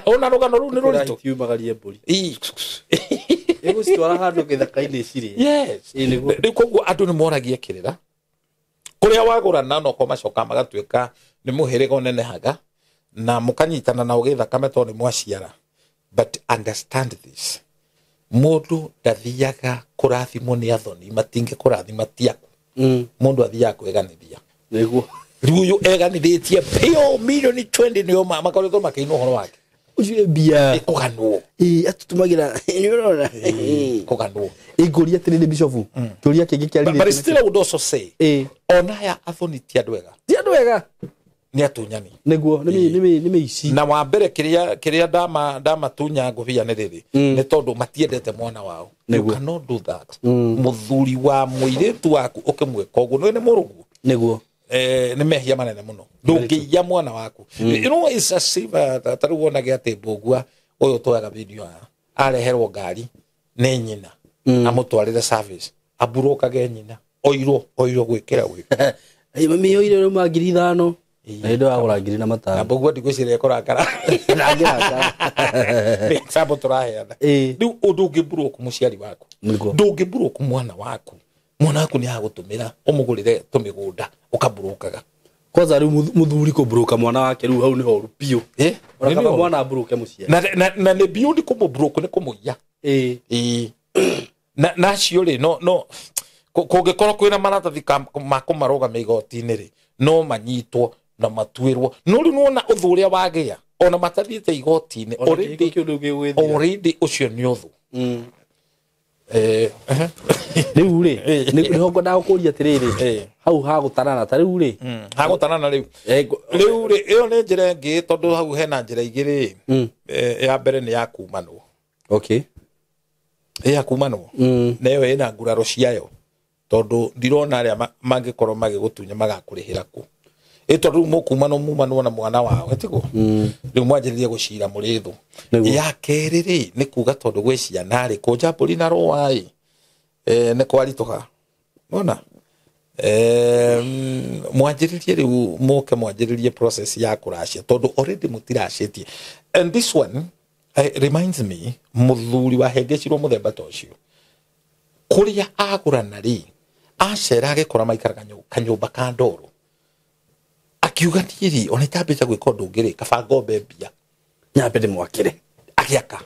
ona rũgano rũu nĩ rũritũ Itiumagarie mbũri ĩgũcitwara handũ gĩthaka-inĩ cirĩe. Yes. Rĩu koguo andũ nĩ moragia kĩrĩra kũrĩa wagũrana no ko macoka magatuĩka nĩ mũhĩrĩga ũnenehaga na mũkanyitana na ũgĩthakame tondũ nĩ mwaciara. But understand this, mũndũ ndathiaga kũrathimwo nĩ athoni matingĩkũrathima ti aku. Mũndũ athiaga kwĩganithia. Nĩguo. Rĩu ũyũ eganithĩtie biũ milioni 20 nĩo makoretwo makĩinwo ũhoro wake. Ũcio mbia ĩkũganwo. Atũtũmagĩra nĩ ũrona kũganwo. Ingũria atĩrĩrĩ Bishop kĩũria kĩngĩ kĩa But still I would also say ona aya athoni ti andũ ega. Ti andũ ega. Nĩ atunyani. Nĩguo nĩ mĩici. Na wa mbere kĩrĩa ndamatunya ngũbia nĩ rĩrĩ nĩ tondũ matiendete mwana wao. You cannot do that. Mũthuri wa mũirĩtu waku ũkĩmwĩka ũguo nĩ mũrũguo. Nĩguo. Nĩ mehia manene mũno. Ndũngĩiya mwana waku. You know it's a silver ta rĩu wonage atĩ Mbũgua ũyũ twoyaga video haha areherwo ngari nĩ nyina amũtwarĩre service aburũkage nyina oirwo gwĩkĩra gwĩka. Mami oire rĩu ma 5,000 na hĩndĩ wagũra 5,000. Na Mbũgua ndigwĩciria ĩkũrakara. Ndangĩrakara. Nĩ example tũraheana. Rĩu ndũngĩmburũku mũciari waku. Ndũngĩmburũku mwana waku. Mwana waku nĩ agũtũmĩra ũmũgũrĩre tũmĩgũnda ũkamburũkaga. Kwanza rĩu mũthuri kũmburũka mwana wake rĩu hau nĩ horu biũ. Ona kaba mwana amburũke mũciari. Na nĩ biũ nĩ kũmũmburũku nĩ kũmũiya. Na acio rĩ no kũngĩkorwo kwĩna maratathi ma kũmarũgamia igoti-inĩ rĩ no manyitwo na matuĩrwo. No rĩu nĩwona ũthũ ũrĩa wagĩa ona matathiĩte igoti-inĩ already ũcio nĩ ũthũ. Rĩu rĩ nĩho ngwendaga gũkũria atĩrĩrĩ hau hagũtarana ta rĩu rĩ hagũtarana rĩu rĩu rĩ ĩyo nĩ njĩra ĩngĩ tondũ hau hena njĩra igĩrĩ. Ya mbere nĩ ya kumanwo. Okay. Ya kumanwo na ĩyo ĩna nguraro ciayo tondũ ndirona arĩa mangĩkorwo magĩgũtunya magakũrĩhĩra kũ. Tondũ rĩu mũkumanwo mumanwo na mwana wao ĩtiguo rĩu mwanjĩrĩrie gũcira mũrĩ thũ. Ya kerĩ rĩ nĩ kuga tondũ gwĩ ciana rĩ kũnja mbũri na rũa ĩ nĩ kwaritũha. Wona mwanjĩrĩrie rĩu mũke mwanjĩrĩrie process ya kũracia tondũ already mũtiracĩtie. And this one reminds me mũthuri wahengecirwo mũthemba ta ũcio kũrĩa agũrana rĩ acera agĩkora maikaraga kanyũmba ka ndoro akiuga niĩ rĩ ona itambĩte gwĩka ũndũ ũngĩ rĩ kaba ngombe mbia nyambe ndĩmwakĩre agĩaka.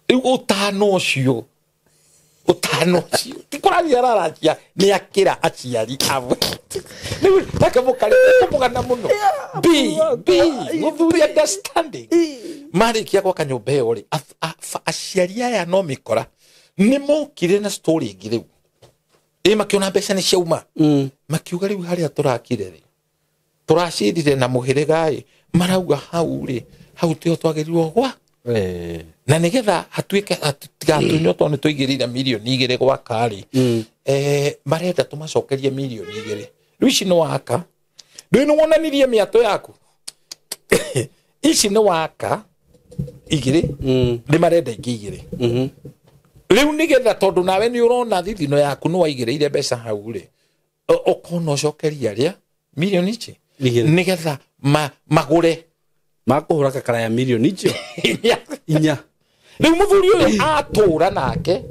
Rĩu ũtano ũcio ti kũraria araracia nĩ akĩra aciari amwe. Rĩu take mũkarĩ kũmũgana mũno. B mũthuri understanding marĩkia gwaka nyũmba ĩyo rĩ aciari aya no mĩkora nĩ mokire na story ĩngĩ rĩu makiona mbeca nĩ ciauma makiuga rĩu harĩa tũrakire rĩ tũracirire na mũhĩrĩga ĩ marauga hau rĩ hau tiho twagĩrĩirwo gwa na nĩgetha hatuĩke hatigatunywo tondũ nĩtũigĩrĩire milioni 2 gwaka rĩ marenda tũmacokerie milioni 2. Rĩu ici nĩ waka rĩu nĩ wonanirie mĩatũ yaku ici nĩ waka 2 nĩ marenda ingĩ 2. Rĩu nĩgetha tondũ nawe nĩ ũrona thithino yaku nĩ waigĩrĩire mbeca hau rĩ ũkona ũcokeria arĩa milioni ici nĩgetha magũre makũhũra kakara ya milioni icio 4. Rĩu mũthuri ũyũ atũra nake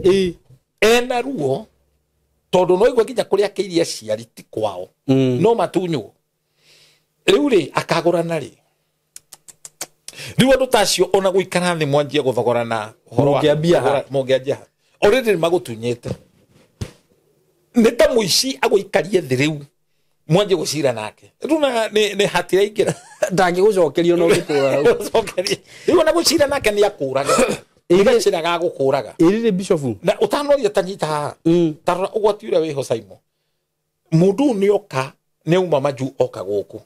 ena ruo tondũ no igua nginya kũrĩa akĩirie aciari ti kwao no matunywo. Rĩu rĩ akagũrana rĩ rĩu andũ ta acio ona gũikara thĩ mwanjie gũthogorana ũhoro wa mũngĩambia ha already nĩ magũtunyĩte nĩ ta mũici agũikarie thĩ rĩu mwanjie gũcira nake rĩu nĩ hatiraingĩra ndangĩgũcokeria ona ũngĩtũra hau. Rĩu ona gũcira nake nĩ akũraga nĩ gacĩra gagũkũraga. Ĩrĩrĩ Bishop na ũtanoria ta nyita haha ta rora ũgwati ũrĩa wĩho Simon mũndũ ũyũ nĩ oka nĩ auma majuu oka gũkũ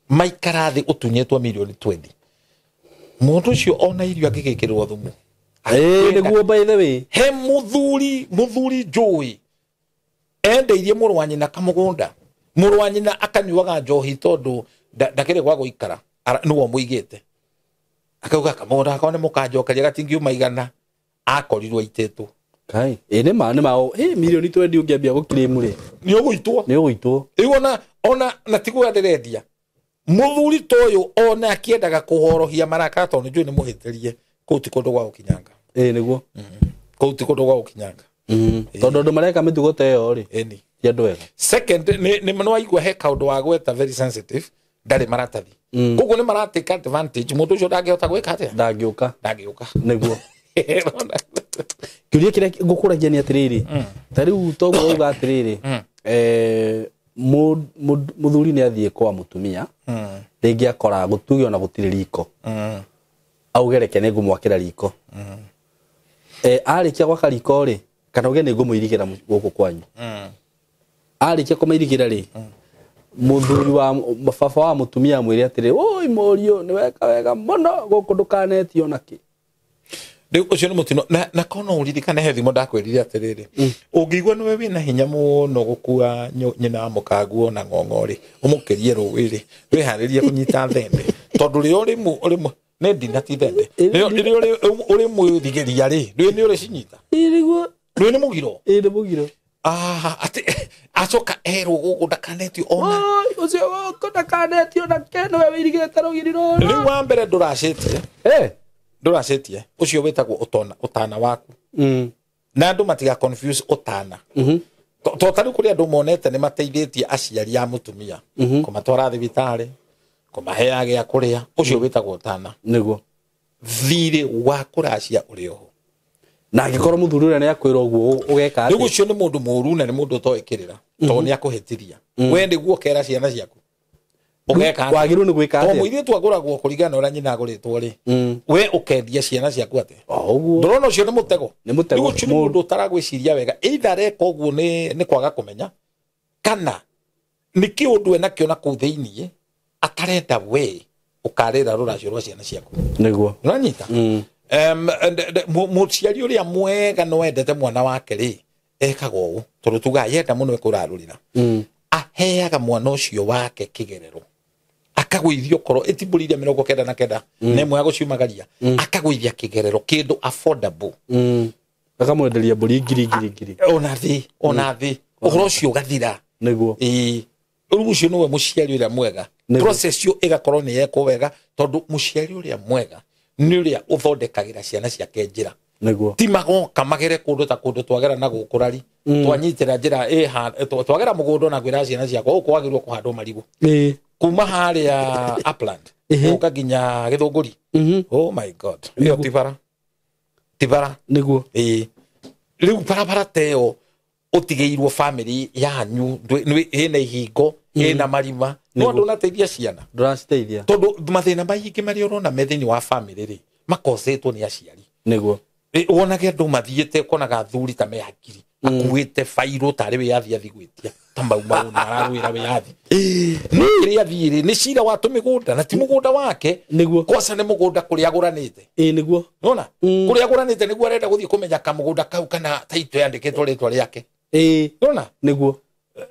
maikara thĩ ũtunyĩtwo milioni 20 Mũndũ ũcio ona irio angĩgĩkĩrwo thumu. Nĩguo by the way. He muthuri njũĩ endeirie mũrũ wa nyina kamũgũnda. Mũrũ wa nyina akanyuaga njohi tondũ ndakĩrĩ gwa gũikara, nĩwe mũigĩte. Akauga kamũgũnda gakwa nĩ mũkanjokeria gatingiuma igana, akorirwo aitĩtwo. Kai, nĩ ma milioni 20 ũngĩambia gũclaim rĩ. Nĩ ũgũitwo. Nĩ ũgũitwo. Rĩu ona na tiguo ndĩrendia. Mũthuri ta ũyũ ona akĩendaga kũhorohia marakara tondũ nĩ njũĩ nĩ mũhĩtĩrie, kũu ti kũndũ gwa gũkinyanga. Nĩguo. Kũu ti kũndũ gwa gũkinyanga. Tondũ andũ mareka mĩtugo ta ĩyo rĩ. Ĩni. Ti andũ ega. Second, nĩ waigua he kaũndũ wa gweta very sensitive, ndarĩ maratathi. Koguo nĩ maratake advantage, mũndũ ũcio ndangĩhota gwĩka atĩa? Ndangĩũka. Ndangĩũka. Nĩguo. Kĩũria kĩrĩa ngũkũragia nĩ atĩrĩrĩ, ta rĩu toguo wauga atĩrĩrĩ, mũthuri nĩ athiĩ kwa mũtumia, rĩngĩ akora gũtuge ona gũtirĩ riko. Auge reke nĩ ngũmwakĩra riko. Arĩkia gwaka riko rĩ, kana auge nĩ ngũmũirigĩra gũkũ kwanyu. Arĩkia kũmũirigĩra rĩ, mũthuri wa baba wa mũtumia amwĩre atĩrĩ, oi mũriũ nĩ weka wega mũno gũkũ ndũkanetio nakĩ. Rĩu ũcio nĩ mũtino na kono ũririkane he thimo ndakwĩrire atĩrĩrĩ, ũngĩigua nĩwe wĩna hinya mũno gũkua nyina wa mũkaguo na ng'ong'o rĩ, ũmũkĩrie rũĩ rĩ, wĩharĩrie kũnyita thembe, tondũ rĩrĩa ũrĩ nĩ ndina ti thembe, rĩrĩa ũrĩ mwĩthigĩria rĩ, rĩu nĩ ũrĩcinyita. Nĩguo. Rĩu nĩ mũgiro. Nĩ mũgiro. Atĩ acoka erwo gũkũ ndakanetio ona. Ũcio gũkũ ndakanetio nake nĩwe wĩirigĩte rũgiri rũrũ. Rĩu wa mbere ndũracĩtie. Ndũracĩtie ũcio wĩtagwo ũtana waku. Na andũ matiga confuse ũtana. To ta rĩu kũrĩ andũ monete nĩ mateithĩtie aciari a mũtumia, kũmatwara thibitarĩ, kũmaheaga gĩa kũrĩa, ũcio wĩtagwo ũtana. Nĩguo. Thirĩ wa kũracia ũrĩ oho. Na angĩkorwo mũthuri ũrĩa nĩ akwĩra ũguo ũgeka atĩa? Rĩu ũcio nĩ mũndũ mũũru na nĩ mũndũ ũtoĩ kĩrĩra, tondũ nĩ akũhĩtĩria. We nĩguo ũkera ciana ciaku. Ũgeka atĩa? Wagĩrĩirwo nĩ gwĩka atĩa? O mũirĩtu agũragwo kũringana na ũrĩa nyina agũrĩtwo rĩ, we ũkendia ciana ciaku atĩa? Ũguo. Ndũrona ũcio nĩ mũtego? Nĩ mũtego. Rĩu ũcio nĩ mũndũ ũtaragwĩciria wega. Either areka ũguo nĩ kwaga kũmenya, kana nĩ kĩũndũ enakĩo na kũu thĩiniĩ atarenda we ũkarĩra rũracio rwa ciana ciaku. Nĩguo. Nĩwanyita? Mũciari ũrĩa mwega no wendete mwana wake rĩ, ekaga ũũ, tondũ tugaga yenda mũno ĩkũrarũrĩra. Aheaga mwana ũcio wake kĩgerero. Akagũithia okorwo ĩtimbũri iria 99 na ĩmwe ya gũciumagaria, akagũithia kĩgerero kĩndũ affordable. Akamwenderia mbũri ngiri ngiri ngiri. Ona thĩ, ona thĩ. Ũhoro ũcio ũgathira. Nĩguo. Rĩu ũcio nĩwe mũciari ũrĩa mwega. Process ĩyo ĩgakorwo nĩ yekwo wega, tondũ mũciari ũrĩa mwega nĩ ũrĩa ũthondekagĩra ciana ciake njĩra. Nĩguo. Ti magoka magere kũndũ ta kũndũ twagera na gũkũ rari. Twanyitĩra njĩra twagera mũgũnda na kwĩra ciana ciakwa gũkũ wagĩrĩirwo kũhandwo marigũ. Kuma harĩa Upland gũka nginya Gĩthũngũri. Oh my God. Ĩyo ti bara. Ti bara. Nĩguo. Rĩu barabara ta ĩyo ũtigĩirwo family yanyu, ĩna ihingo, ĩna marima. No ndũnateithia ciana. Ndũraciteithia. Tondũ mathĩna maingĩ marĩa ũrona me thĩinĩ wa family rĩ, makocĩtwo nĩ aciari. Nĩguo. Wonage andũ mathiĩte, ũkonaga athuri ta me hakiri, akuĩte bairũ tarĩ wĩyathi athiĩ gwĩtia, ta mau mau na ararũĩra wĩyathi. Nĩ kĩrĩa athiĩ rĩ, nĩ cira wa tũmĩgũnda, na ti mũgũnda wake. Nĩguo. Kwaca nĩ mũgũnda kũrĩa agũranĩte. Nĩguo. Nĩwona? Kũrĩa agũranĩte nĩguo arenda gũthiĩ kũmenya kamũgũnda kau kana title yandĩkĩtwo rĩtwa rĩake. Nĩwona? Nĩguo.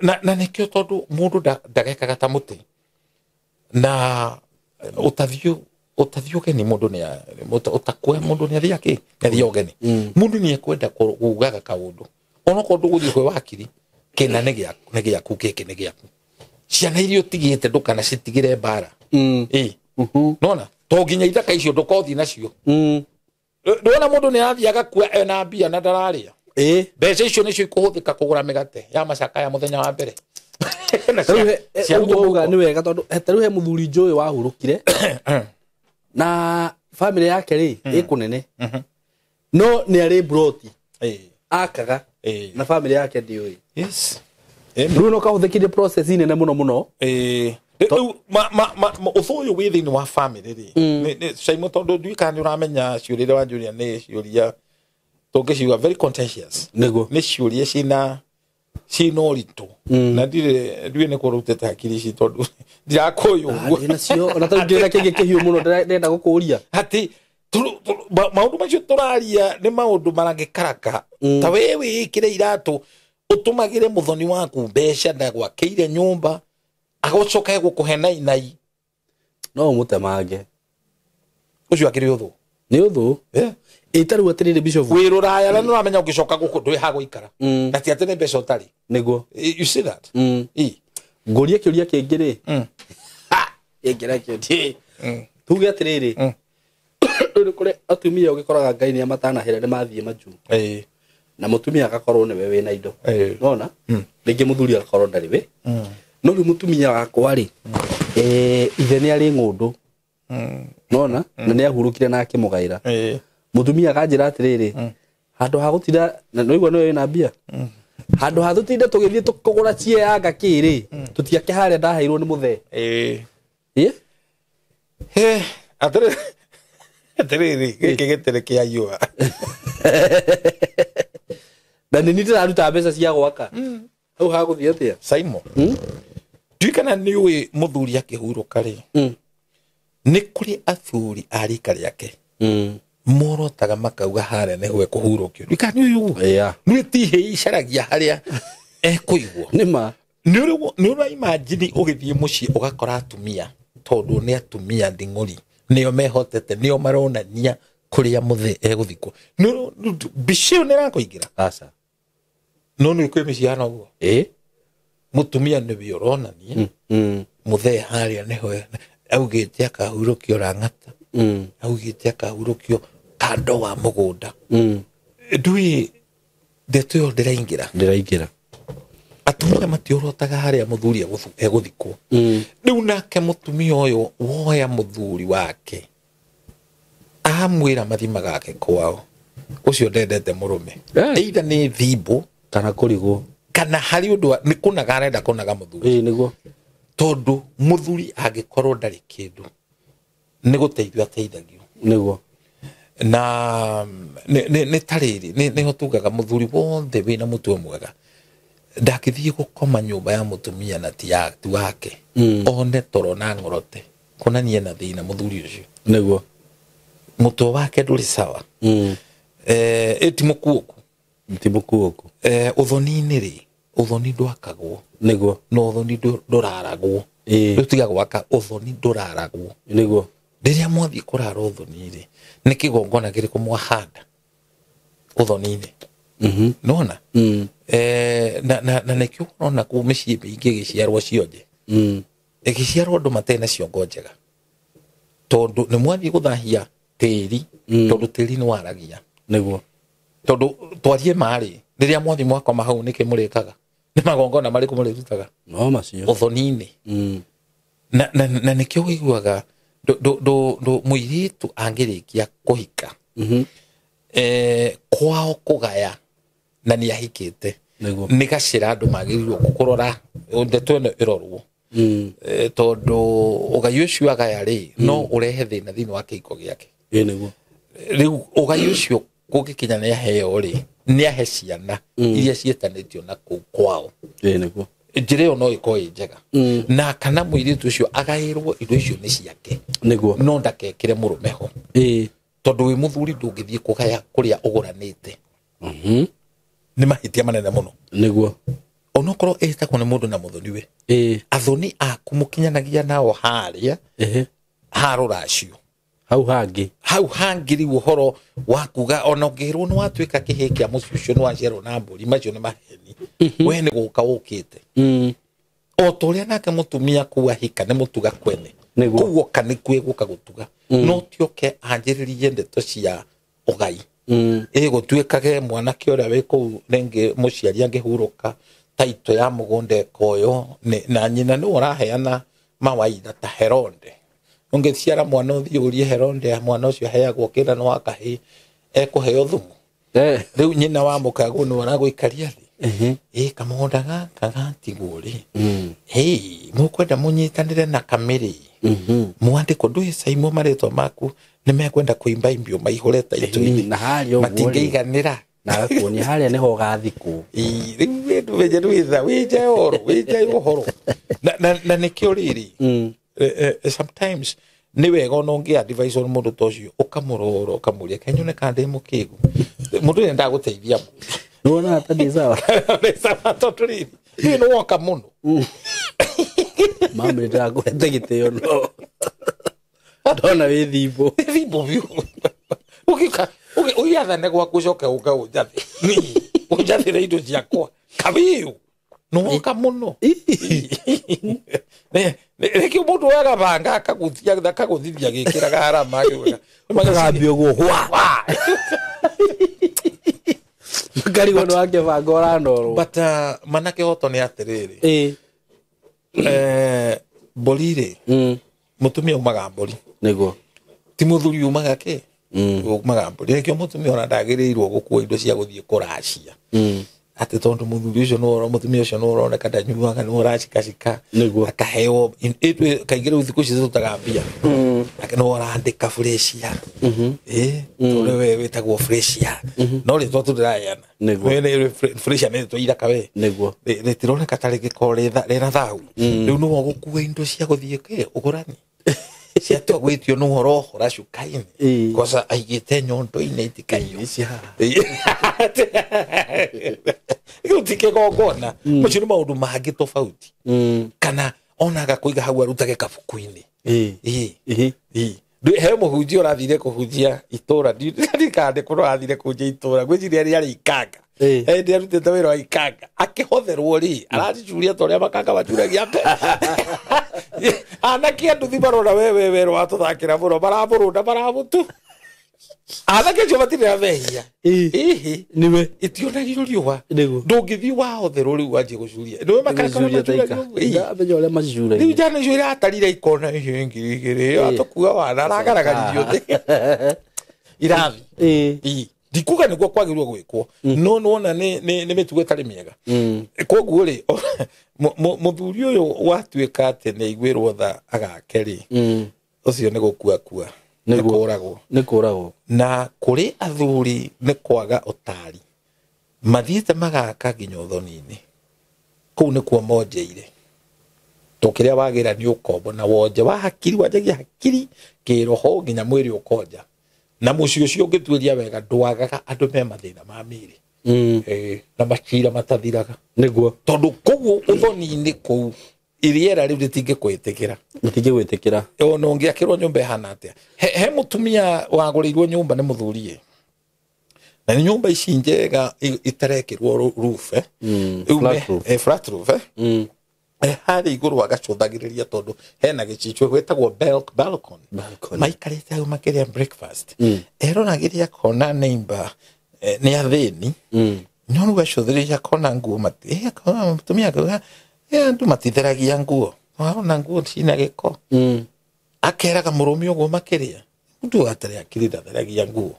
Na nĩkĩo tondũ mũndũ ndagekaga ta mũtĩ. Na ũtathiĩ ũgeni mũndũ nĩ ũtakue mũndũ nĩ athiĩ akĩ? Nĩ athiĩ ũgeni. Mũndũ nĩ ekwenda kugaga kaũndũ. Onokorwo ndũgũthiĩ kwĩ wakiri, kĩna nĩ gĩaku, gĩkĩ nĩ gĩaku. Ciana iria ũtigĩte ndũkanacitigĩre mbara. Nĩwona? To nginya ithaka icio ndũkothiĩ nacio. Ndũrona mũndũ nĩ arathiĩ agakua ena mbia na ndararĩa. Mbeca icio nĩcio ikũhũthĩka kũgũra mĩgate ya macakaya mũthenya wa mbere. Rĩu nĩ wega tondũ ta rĩu he mũthuri njũĩ wahurũkire na family yake rĩ ĩ kũnene, no nĩ arĩ broti akaga na family yake ndĩũĩ. Yes. Rĩu no kahũthĩkire process nene mũno mũno. Rĩu ũthũ ũyũ wĩ thĩinĩ wa family rĩ, Simon, tondũ ndiũĩ kana nĩ ũramenya ciũria iria wanjũria nĩ ciũria tũngĩciuga very contentious. Nĩguo. Nĩ ciũria Ciĩna ũritũ na ndirĩ nĩ kũrutĩte hakiri ici tondũ ndirakũĩ ũguo. Ndĩnacio ona tondũ ndĩna kĩngĩ kĩhiũ mũno ndĩrenda gũkũria. Atĩ maũndũ macio tũraria nĩ maũndũ marangĩkaraka. Ta we wĩĩkĩre iratũ ũtũmagĩre mũthoni waku mbeca ndagwakĩire nyũmba agũcoke gũkũhe nainai. No ũmũtemange. Ũcio akĩrĩ ũthũ. Nĩ ũthũ. Ĩ ta rĩu atĩrĩrĩ Bishop. Wĩ rũraya na nĩũramenya ũngĩcoka gũkũ ndwĩ ha gũikara. Na ti atĩ nĩ mbeca ũtarĩ. Nĩguo. You see that? Ngũrie kĩũria kĩngĩ rĩ. Kĩngĩ nakĩo ti. Tuge atĩrĩrĩ. Rĩu kũrĩ atumia ũgĩkoraga Ngai nĩ amatanahĩra nĩ mathiĩ majuu. Na mũtumia agakorwo nĩwe wĩna indo. Nona? Rĩngĩ mũthuri agakorwo ndarĩ we. No rĩu mũtumia wakwa rĩ, ithe nĩ arĩ ng'ũndũ. Nona? Na nĩ ahurũkire na akĩmũgaĩra. Mũtumia akanjĩra atĩrĩrĩ, handũ ha gũtinda na nĩũigua nĩwe wĩna mbia. Handũ ha tũtinde tũgĩthiĩ tũkũgũra cieyanga kĩ rĩ, tũtiake harĩa ndaheirwo nĩ mũthee. Ĩ? Atĩrĩrĩ, gĩkĩ gĩtirĩ kĩa iũa. Na nĩ niĩ ndĩraruta mbeca cia gwaka. Hau hagũthiĩ atĩa? Simon. Ndiũĩ kana nĩ ũĩ mũthuri akĩhurũka rĩ, nĩ kũrĩ athuri a rika rĩake morotaga makauga harĩa nĩho ekũhurũkio. Ndiũĩ kana nĩ ũĩ ũguo. Nĩ ti hĩ icaragia harĩa ekũigwo. Nĩ ma. Nĩ ũra imagine ũgĩthiĩ mũciĩ ũgakora atumia, tondũ nĩ atumia nding'ũri, nĩo mehotete, nĩo maronania kũrĩa mũthee egũthikwo. Mbica ĩyo nĩ ĩrakũingĩra? Aca. No nĩ kwĩ mĩciĩ hana ũguo? Mũtumia nĩwe ũronania, mũthee harĩa nĩho augĩte akahurũkio Lang'ata, augĩte akahurũkio kando wa mũgũnda. Ndũĩ ndeto ĩyo ndĩraingĩra? Ndĩraingĩra. Atumia matiorotaga harĩa mũthuri egũthikwo. Rĩu nake mũtumia ũyũ woya mũthuri wake amwĩra mathima gake kwao, ũcio ndendete mũrũme. Either nĩ thimbo kana kũrigwo kana harĩ ũndũ nĩ kũnaga arenda kũnaga mũthuri. Nĩguo. Tondũ mũthuri angĩkorwo ndarĩ kĩndũ nĩ gũteithio ateithagio. Nĩguo. Na nĩ ta rĩrĩ, nĩho tugaga mũthuri wothe wĩna mũtwe mwega ndangĩthiĩ gũkoma nyũmba ya mũtumia na ti wake. One toro na ng'orote kuonania na thĩna mũthuri ũcio. Nĩguo. Mũtwe wake ndũrĩ sawa. Ti mũkuũku. Ti mũkuũku. Ũthoni-inĩ rĩ, ũthoni ndwakagwo. Nĩguo. Na ũthoni ndũraragwo. Rĩu tiga gwaka, ũthoni ndũraragwo. Nĩguo. Rĩrĩa mwathiĩ kũrara ũthoni rĩ, nĩ kĩgongona kĩrĩkũ mwahanda ũthoni-inĩ? Nĩwona? Na nĩkĩo ũrona kũu mĩciĩ mĩingĩ ĩgĩciarwo cionje. Ĩgĩciarwo andũ matarĩ na ciongo njega. Tondũ nĩ mwathiĩ gũthahia tĩri, tondũ tĩri nĩ waragia. Nĩguo. Tondũ twarie marĩ, rĩrĩa mwathiĩ mwakoma hau nĩkĩ mũrĩkaga? Nĩ magongona marĩkũ mũrĩrutaga? No macio. Ũthoni-inĩ. Na nĩkĩo ũiguaga mũirĩtu angĩrĩkia kũhika, kwao kũgaya na nĩ ahikĩte, nĩ gacĩra andũ magĩrĩirwo kũrora ndeto ĩno ĩrorwo. Tondũ ũgai ũcio agaya rĩ, no ũrehe thĩna thĩinĩ wa kĩhiko gĩake. Nĩguo. Rĩu ũgai ũcio kũngĩkinya nĩ aheo rĩ, nĩ ahe ciana iria ciĩtanĩtio na kũu kwao. Nĩguo. Njĩra ĩyo no ĩkorwo ĩ njega. Na kana mũirĩtu ũcio agaĩrwo indo icio nĩ ciake. Nĩguo. No ndakekĩre mũrũme ho. Tondũ wĩ mũthuri ndũngĩthiĩ kũgaya kũrĩa ũgũranĩte. Nĩ mahĩtia manene mũno. Nĩguo. Onokorwo ĩtagwo nĩ mũndũ na mũthoni we. Athoni aku mũkinyanagia nao harĩa, ha rũracio. Hau hangĩ. Hau hangĩ rĩu ũhoro wa kuga ona ũngĩrwo nĩ watuĩka kĩhĩĩ kĩa mũciĩ ũcio nĩ waciarwo na mbũri, macio nĩ maheni. We nĩ gũka ũkĩte. O ta ũrĩa nake mũtumia kũu ahika nĩ mũtuga kwene. Kũu oka nĩkuo egũka gũtuga. No ti oke anjĩrĩrie ndeto cia ũgai. Ĩgũtuĩkage mwanake ũrĩa wĩ kũu rĩngĩ mũciari angĩhurũka taito ya mũgũnda ĩkoywo na nyina nĩwe ũraheana mawaitha ta Herode. Ũngĩciara mwana ũthiĩ ũrie Herode mwana ũcio aheagwo kĩra nĩ wa kahĩĩ ekũheo thumu. Rĩu nyina wa mũkagwo nĩwe ũragũikaria thĩ. Kamũgũnda gaka gatigwo rĩ. Mũkwenda mũnyitanĩre na kamĩrĩ. Mwandĩko ndũĩ Simon marĩtwa maku nĩ mekwenda kũimbaimbio maihũre taito-inĩ. Na harĩa ũguo rĩ. Matingĩiganĩra. Na agakuonia harĩa nĩho ũgathikwo. Rĩu Kindu wenje rwitha winje oro winje uhoro na nikio riri. Sometimes ni wega ona ungi advise mundu ta ucio ukamurora ukamuria kenyone ka ndi mukigu mundu enda guteithia nona ta ndi sawa ndi sawa tondu riri ni no woka muno mami ndakwete gitio no ndona wi thimbo thimbo biu ukika ugiathane gwaku ucoke uke unjathe unjathire indo ciakwa kabiu no woka muno ne mundu agabanga akaguthia akaguthithia gikiraga harama magagambia uguo hwa ngarigwo no akibanga ũranorwo. But manake hoto ni atiriri mbũri rĩ mutumia umaga mbũri niguo ti muthuri umaga ki umaga mbũri nikio mutumia ona ndagĩrĩirwo gũkua indo cia gũthiĩ kũracia ati tondu muthuri ucio no mutumia ucio no uroneka ndanyuaga no uracikacika akaheo kaingĩ rĩu thikũ ici tũrutaga mbia no ũrandĩka fresh-ia tondũ we wĩtagwo fresh-ia no rĩtwa tũndĩraheana fresh-ia nĩ rĩtwa ithaka we rĩtironeka ta rĩngĩkorwo rĩna thahu rĩu nĩwe ũgũkua indo cia gũthiĩ kĩ ũgũrani ciatua gwĩtio nĩ ũrohora cuka-inĩ kosa aigĩte nyondo-inĩ itikaiywo rĩu ti kĩgongona macio nĩ maũndũ mangĩ tofauti kana ona agakũiga hau arutage kabuku-inĩ he mũhunjia ũrathire kũhunjia itũra ndirikana kũrĩa ũrathire kũhunjia itũra ngwĩciria rĩarĩ Ikanga hĩndĩ arutĩte wĩra wa Ikanga akĩhotherwo rĩ aracicuria ta ũrĩa makanga macuragia mbe anake a nduthi marona we werũ watũthakĩra mũno maramũrũnda maramũtu anake acio matirĩ na mehia ĩhĩ nĩwe itionagirwo riũa ndũngĩthiĩ wahotherwo rĩu wanjie gũcuria nĩwe makanga macuragia ũrĩa macicuragia rĩu njana icio iratarire ikona icio 2000 atũkua wana aragaragaririo thĩ irathi ndikuga nĩguo kwagĩrĩirwo gwĩkwo no nĩwona nĩ mĩtugo ĩtarĩ mĩega koguo rĩ mũthuri ũyũ watuĩka atĩ nĩ aiguĩrwo tha agake rĩ ũcio nĩ gũkua kua nĩ kũragwo nĩ kũragwo na kũrĩ athuri nĩ kwaga ũtari mathiĩte magaka nginya ũthoni-inĩ kũu nĩkuo monjeire to kĩrĩa wagĩra nĩ ũkombo na wonje wa hakiri wanjagia hakiri kĩroho nginya mwĩrĩ ũkonja na mũciĩ ũcio ũngĩtuĩria wega ndwagaga andũ me mathĩna ma mĩĩrĩ na macira matathiraga nĩguo tondũ kũu ũthoni-inĩ kũu rĩera rĩu rĩtingĩkwĩtĩkĩra rĩtingĩgwĩtĩkĩra ona ũngĩakĩrwo nyũmba ĩhana atĩa he mũtumia wagũrĩirwo nyũmba nĩ mũthuri na nĩ nyũmba ici njega itarekĩrwo roof flat roof harĩa igũrũ agacũthagĩrĩria tondũ hena gĩcicio gwĩtagwo balcony maikarĩte hau makĩrĩa breakfast eroragĩria akona neighbor nĩ athĩni no rĩu acũthĩrĩria akona nguo mũtumia akauga andũ matitheragia nguo waona nguo cina gĩko akeraga mũrũme ũguo makĩrĩa mũndũ atarĩ akiri ndatheragia nguo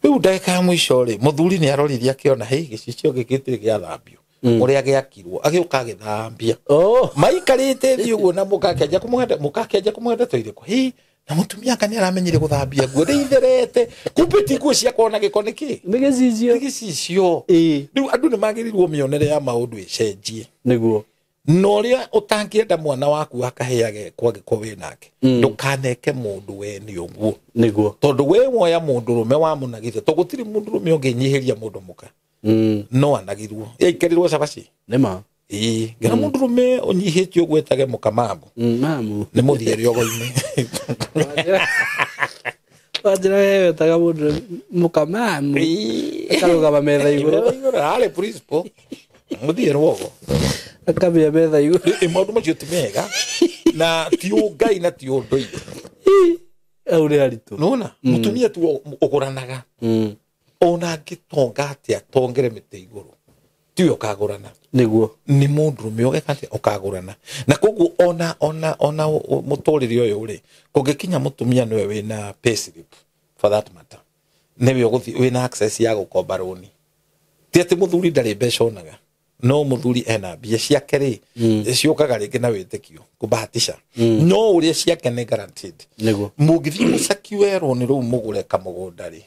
rĩu ndagĩka ya mũico rĩ mũthuri nĩ aroririe akĩona hĩ gĩcicio gĩkĩ gĩtirĩ gĩathambio ũrĩa gĩakirwo agĩũka agĩthambia maikarĩte thĩ ũguo na mũkakĩanjia kũmũhe ndeto irĩkũ hĩ na mũtumia anga nĩ aramenyire gũthambia nguo nĩ itherete kumbe ti nguo ciakwa ona gĩko nĩkĩ nĩ gĩcicio nĩ gĩcicio rĩu andũ nĩ magĩrĩirwo mĩonere ya maũndũ ĩcenjie nĩguo na ũrĩa ũtangĩenda mwana waku akahĩage kwangĩkorwo wĩ nake ndũkaneke mũndũ we nĩ ũguo nĩguo tondũ we woya mũndũrũme wamũnagithia tondũ gũtirĩ mũndũrũme ũngĩnyihĩria mũndũ mũka no anagirwo yaikarirwo cabaci nĩma ĩĩ ngena mũndũrũme ũnyihĩtie ũguo etage mũka mamu mamu nĩ mũthiĩ rĩogo-inĩ wanjĩra we wetaga mũndũ mũka mamu akarũgama metha igũrũ arĩ principal mũthiĩ rwogo akamĩa metha igũrũ maũndũ macio ti mega na ti ũngai na ti ũndũire hau nĩ haritũ nona mũtumia tu ũgũranaga ona angĩtonga atĩa tongere mĩtĩ igũrũ tiwe ũkagũrana nĩguo nĩ mũndũrũme ũgeka atĩa ũkagũrana na koguo ona ona ona mũtũrĩre ũyũ rĩ kũngĩkinya mũtumia nĩwe wĩna payslip for that matter nĩwe ũgũthiĩ wĩna access ya gũkomba rũni ti atĩ mũthuri ndarĩ mbeca onaga no mũthuri ena mbia ciake rĩ ciũkaga rĩngĩ na wĩtĩkio kũbahatisha no ũrĩa ciake nĩ guaranteed nĩguo mũngĩthiĩ mũcaki werwo nĩ rĩu mũgũre kamũgũnda rĩ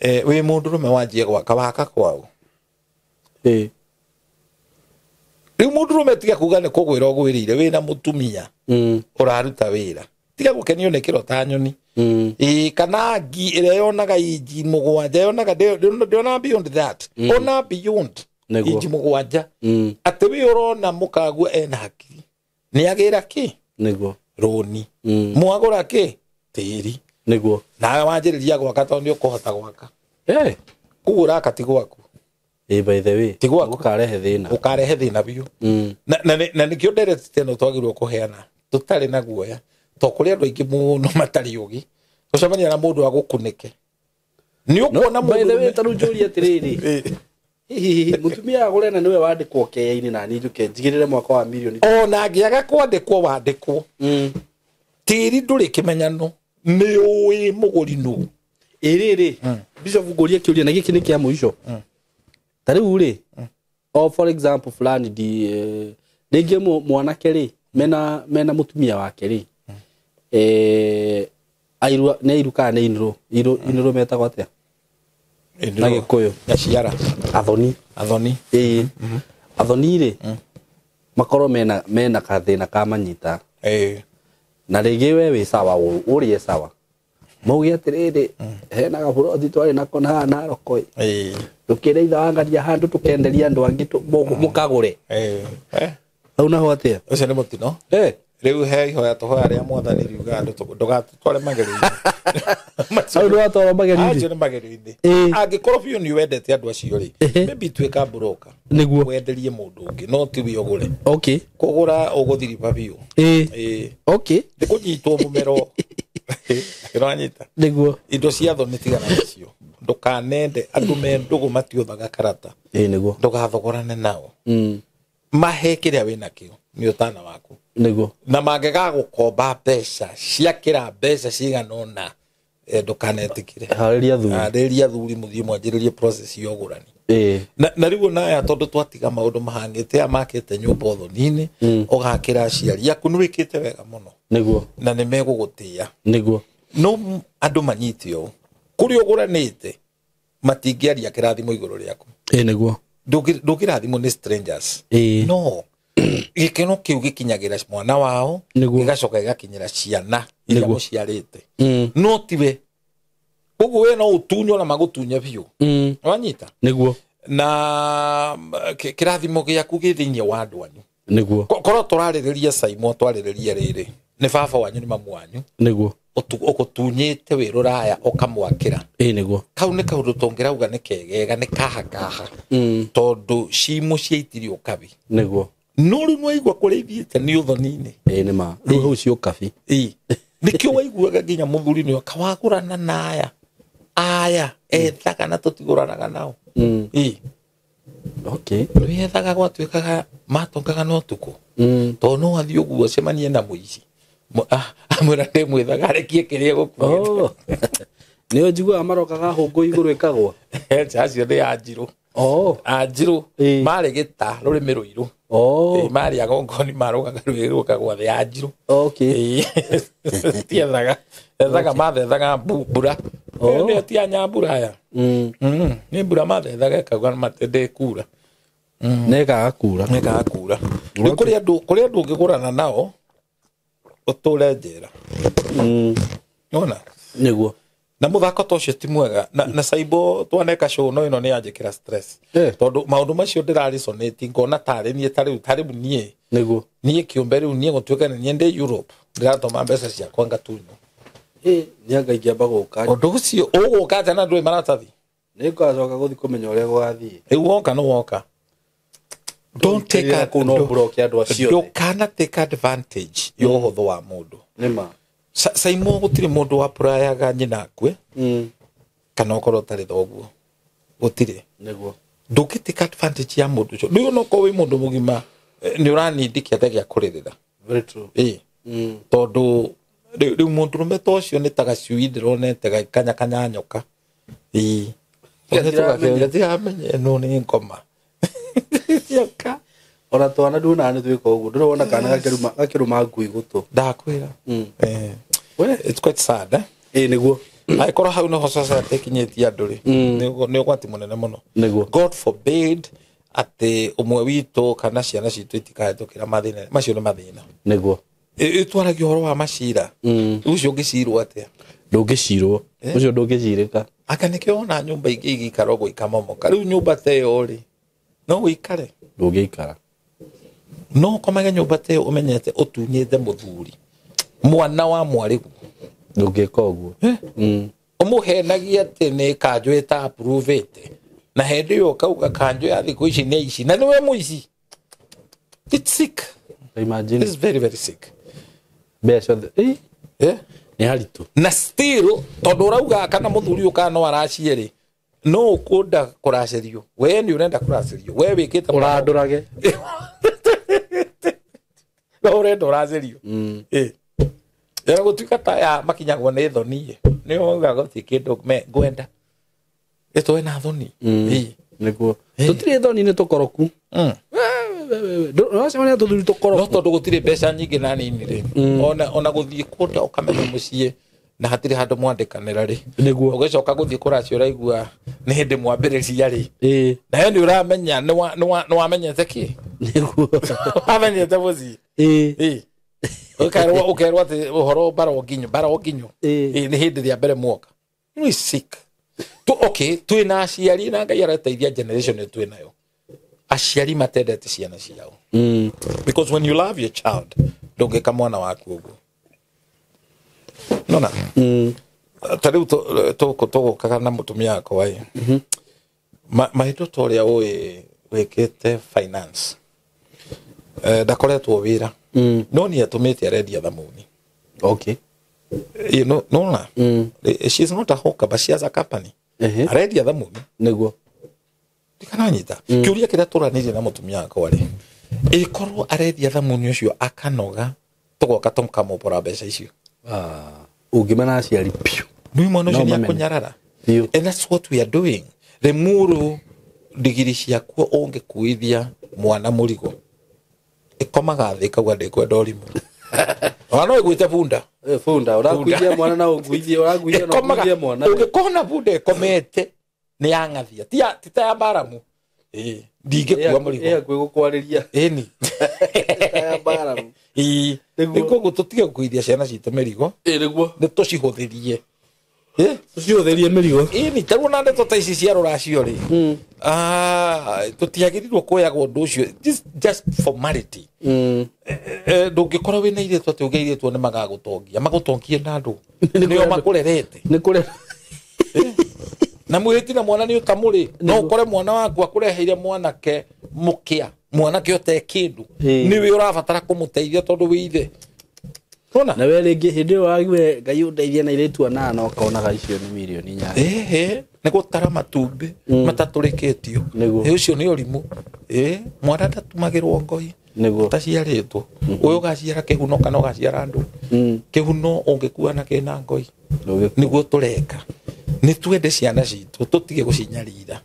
wĩ mũndũrũme wanjie gwaka waka kwao Rĩu mũndũrũme tiga kuga nĩ kũgwĩra ũgwĩrĩire wĩna mũtumia ũraruta wĩra. Tiga gũkenio nĩ kĩro ta nyoni. Ĩĩ kana ngi ĩrĩa yonaga inji mũgwanja yonaga ndĩona beyond that. Ona beyond inji mũgwanja. Atĩ wĩ ũrona mũkagua ena hakiri. Nĩ agĩra kĩ? Nĩguo. Rũni. Mwagũra kĩ? Tĩri. Nĩguo. Nawe wanjĩrĩria gwaka tondũ nĩ ũkũhota gwaka. Koguo ũraka ti gwaku. By the way, ti gwaku. Ũkarehe thĩna. Ũkarehe thĩna biũ. Na nĩkĩo ndereti ĩno twagĩrĩirwo kũheana tũtarĩ na guoya. To kũrĩ andũ aingĩ mũno matarĩ ũgĩ. Ũcemania na mũndũ agũkunĩke. Nĩ ũkuona mũndũ. By the way, ta rĩu njũrie atĩrĩrĩ. Hihi mũtumia agũre na nĩwe wandĩkwo kea-inĩ na niĩ njũke njigĩrĩre mwaka wa mirioni. Ona angĩaga kwandĩkwo wandĩkwo. Tĩri ndũrĩ kĩmenyano. Nĩ ũĩ mũgũri nũ. Ĩrĩrĩ. Bishop ngũrie kĩũria na gĩkĩ nĩ kĩa mũico. Ta rĩu rĩ, o for example fulani di rĩngĩ mwanake rĩ mena mũtumia wake rĩ. Airu nĩ airu kana nĩ inũrũ? Inũrũ metagwo atĩa? Na Gĩkũyũ. Nyaciara. Athoni. Athoni. Ĩĩ. Athoni rĩ, makorwo mena kathĩna kamanyita. Na rĩngĩ we wĩ sawa ũrĩe sawa. Mauge atĩrĩrĩ, hena gaburoti twarĩ nako na haha Narok ĩ. Tũkĩrĩitha handũ tũkenderia andũ angĩ mũkagũre. Hau naho atĩa? Ũcio nĩ mũtino. Rĩu he ihoya tũhoya rĩa mwathani riuga andũ ndũgatware magerio-inĩ. Hau ndũgatwara magerio-inĩ. Acio nĩ magerio-inĩ. Angĩkorwo biũ nĩ wendete andũ acio rĩ, maybe tuĩka broker. Nĩguo. Wenderie mũndũ ũngĩ, no ti we ũgũre. Okay. Kũgũra ũgũthiriba biũ. Okay. Nĩ kũnyitwo mũmero. Ũranyita? Nĩguo. Indo cia thoni tigana nacio. Ndũkanende andũ me ndũgũ matiũthaga karata. Nĩguo. Ndũgathogorane nao. Mahe kĩrĩa wĩnakĩo nĩ ũtana waku. Nĩguo. Na mangĩgagũkomba mbeca ciakĩra mbeca cigana ũna, ndũkanetĩkĩre. Harĩria thuri. Harĩria thuri mũthiĩ mwanjĩrĩrie process ya ũgũrani. Na rĩu ona aya tondũ twatiga maũndũ mahang'ĩte aya makĩte nyũmba ũthoni-inĩ, ũgakĩra aciari aku nĩ wĩkĩte wega mũno. Nĩguo. Na nĩ megũgũtĩĩa. Nĩguo. No andũ manyite ũũ, kũrĩa ũgũranĩte matingĩaria kĩrathimo igũrũ rĩaku. Nĩguo. Ndũngĩrathimwo nĩ strangers. No. Gĩkeno kĩu gĩkinyagĩra mwana wao, gĩgacoka gĩgakinyĩra ciana iria mũciarĩte. No tiwe. Koguo we no ũtunywo na magũtunye biũ. Wanyita? Nĩguo. Na kĩrathimo gĩaku gĩ thĩinĩ wa andũ anyu. Nĩguo. Korwo tũrarĩrĩria Saimo twarĩrĩria rĩrĩ, nĩ baba wanyu nĩ mamu wanyu. Nĩguo. Ũgũtunyĩte wĩ rũraya ũkamwakĩra. Nĩguo. Kau nĩ kaũndũ tũngĩrauga nĩ kegega, nĩ kaha kaha. Tondũ cimu ciaitirio kabi. Nĩguo. No rĩu nĩwaigua kũrĩa ithiĩte nĩ ũthoni-inĩ. Nĩ ma. Rĩu hau cio kabi. Nĩkĩo waiguaga nginya mũthuri nĩ oka wagũrana na aya. Aya ethaga na tũtigũranaga nao. Okay. Wethaga gwatuĩkaga matongaga na ũtukũ. Tondũ no athiĩ ũguo acemanie na mũici. Amwĩra ndĩmwĩthaga arekie kĩrĩa egũkuĩte. Nĩo njiguaga marokaga hũngũ igũrũ ĩkagwa. Acio nĩ anjirũ. Anjirũ marĩ gĩta rũrĩmĩ rũirũ. Marĩ agongoni marũgaga rwĩgĩ rũkagwa thĩ anjirũ. Tiethaga. Ethaga mathethaga mbura. Nĩo ti a nyambura aya. Nĩ mbura mathethaga ĩkauga ndĩkura. Nĩĩkaga kura. Nĩĩkaga kura. Rĩu kũrĩ andũ ũngĩgũrana nao ũtũre njera. Nĩwona? Nĩguo. Na mũthako ta ũcio ti mwega. Na Saimbo twaneka show no ĩno nĩ yanjĩkĩra stress. Tondũ maũndũ macio ndĩraresonate ngona tarĩ niĩ ta rĩu niĩ. Nĩguo. Niĩ kĩũmbe rĩu niĩ gũtuĩka nĩ niĩ ndĩ Europe. Ndĩratũma mbeca ciakwa ngatunywo. Nĩ anga ingĩamba gũka. Ũndũ ũcio ũgũka atĩa na ndũĩ maratathi? Nĩngacoka gũthiĩ kũmenya ũrĩa gũgathiĩ. Rĩu woka nĩ woka. Don't take ndũkana take advantage ya ũhũthũ wa mũndũ. Nĩ ma. Saimo gũtirĩ mũndũ wapũrayaga nyina akue. Kana ũkorwo ũtarĩ thoguo. Gũtirĩ. Nĩguo. Ndũngĩ take advantage ya mũndũ ũcio. Rĩu onokorwo wĩ mũndũ mũgima nĩ ũranindi kĩanda gĩa kũrĩrĩra. Very true. Tondũ rĩu mũndũrũme ta ũcio nĩ ta gacui ndĩronete gakanyakanya nyoka. Gatiramenya ĩno nĩ ngoma. Nyoka. Ona twana nduonaga nĩ twĩka ũguo. Ndũrona kana gakĩrũma ngui gũtũ. Ndakwĩra. It's quite sad, eh? Nĩguo. Angĩkorwo hau nĩho society ĩkinyĩtie andũ rĩ, nĩ ũgwati mũnene mũno. Nĩguo. God forbid Atĩ ũmwe witũ kana ciana citũ itikahĩtũkĩra mathĩna macio nĩ mathĩna. Nĩguo. Ĩtwaragia ũhoro wa macira. Ũcio ũngĩcirwo atĩa? Ndũngĩcirwo. Ũcio ndũngĩcirĩka. Aka nĩkĩo wona nyũmba ingĩ igĩikara ũguo ikamomoka. Rĩu nyũmba ta ĩyo rĩ, no ũikare? Ndũngĩikara. No ũkomage nyũmba ta ĩyo ũmenyete ũtunyĩte mũthuri mwana wa mwarĩguo. Ndũngĩka ũguo. Ũmũhenagia atĩ nĩ kanjũ ĩta-approve-ĩte na hĩndĩ ĩyo ũkauga kanjũ ya thikũ ici nĩ ici na nĩwe mũici. It's sick. Imagine. It's very very sick. Mbeca ciothe. Nĩ haritũ. Na still tondũ ũrauga kana mũthuri ũyũ kana no aracie rĩ, no ũkũnda kũracĩrio. We nĩ ũrenda kũracĩrio. We wĩkĩte ũrandũrage. No ũrenda ũracĩrio. Ĩra gũtuĩka ta ya makinyagwo nĩ thoni. Nĩ wauga gũtirĩ kĩndũ ngwenda. Ĩtũe na thoni. Nĩguo. Tũtirĩ thoni nĩ tũkoroku. Ndũracemania tũthuri tũkoroku. No tondũ gũtirĩ mbeca nyingĩ na nini rĩ. Ona gũthiĩ kũnda ũkamenya mũciĩ na hatirĩ handũ mwandĩkanĩra rĩ. Nĩguo. Ũgĩcoka gũthiĩ kũracia ũraigua nĩ hĩndĩ mwambĩrĩria rĩ. Na we nĩ ũramenya nĩ wamenyete kĩ? Nĩguo. Wamenyete mũciĩ. Ũkerwo atĩ ũhoro bara nginyo, bara nginyo. Nĩ hĩndĩ rĩa mbere mwoka. Nĩ sick. Okay, twĩ na aciari na Ngai arateithia generation ĩyo twĩ nayo. Aciari matendete ciana ciao. Because when you love your child, ndũngĩka mwana waku ũguo. Nona? Ta rĩu tũgũkaga na mũtumia wakwa ĩ. Mahĩtũ ta ũrĩa ũĩ wĩkĩte finance. Ndakoretwo wĩra. No nĩ atũmĩte arendia thamuni. Okay. You know, nona? She's not a hawker, but she has a company. Arendia thamuni. Nĩguo. Ndikananyita. Kĩũria kĩrĩa tũranĩirie na mũtumia wakwa rĩ, ĩkorwo arendia thamuni ũcio akanoga, tũgoka tũkamũbora mbeca icio. Ũngĩmena aciari piũ. Nĩ mwana ũcio nĩ akũnyarara. And that's what we are doing. Rĩmuru ndigiri ciakuo ũngĩkuithia mwana mũrigo. Ĩkomaga thĩ ĩkauga ndĩkwenda ũrimũ. Ona no ĩgwĩte bunda. Bunda, ũrakuithia mwana na ũnguithie, ũrakuithia na ũnguithie mwana. Ũngĩkona bunda ĩkomete nĩ ya ng'athia. Ti ta ya mbaramu. Ndingĩkua mũrigo. Ĩhakuhĩ gũkwarĩria. Ĩni. Ta ya mbaramu. Nĩguo tũtige gũkuithia ciana citũ mĩrigo. Nĩguo. Nĩ tũcihũthĩrie. Tũcihũthĩrie mĩrigo. Ĩni, ta rĩu ona ndeto ta ici cia rũracio rĩ. Tũtiagĩrĩirwo kuoyaga ũndũ ũcio. This just formality. Ndũngĩkorwo wĩna airĩtu atĩ ũngĩ airĩtu nĩ magagũtongia. Magũtongie na andũ. Nĩo makũrerete. Nĩ kũrera. Na mwĩhĩti na mwana nĩ ũtamũrĩ. No ũkore mwana waku akũreheire mwanake mũkĩa. Mwanake ũte kĩndũ. Nĩwe ũrabatara kũmũteithia tondũ wĩ ithe. Nona? Na we rĩngĩ hĩndĩ ĩyo wague Ngai ũndeithie na airĩtu anana ũkonaga icio nĩ mirioni 8. Nĩ gũtara matumbĩ matatũrĩkĩtio. Ũcio nĩ ũrimũ. Mwana ndatumagĩrwo ngoi. Ũtaciarĩtwo. Ũyũ ũgaciara kĩhuno kana ũgaciara andũ. Kĩhuno ũngĩkua na kĩna ngoi. Nĩguo tũreka. Nĩ twende ciana citũ tũtige gũcinyarira.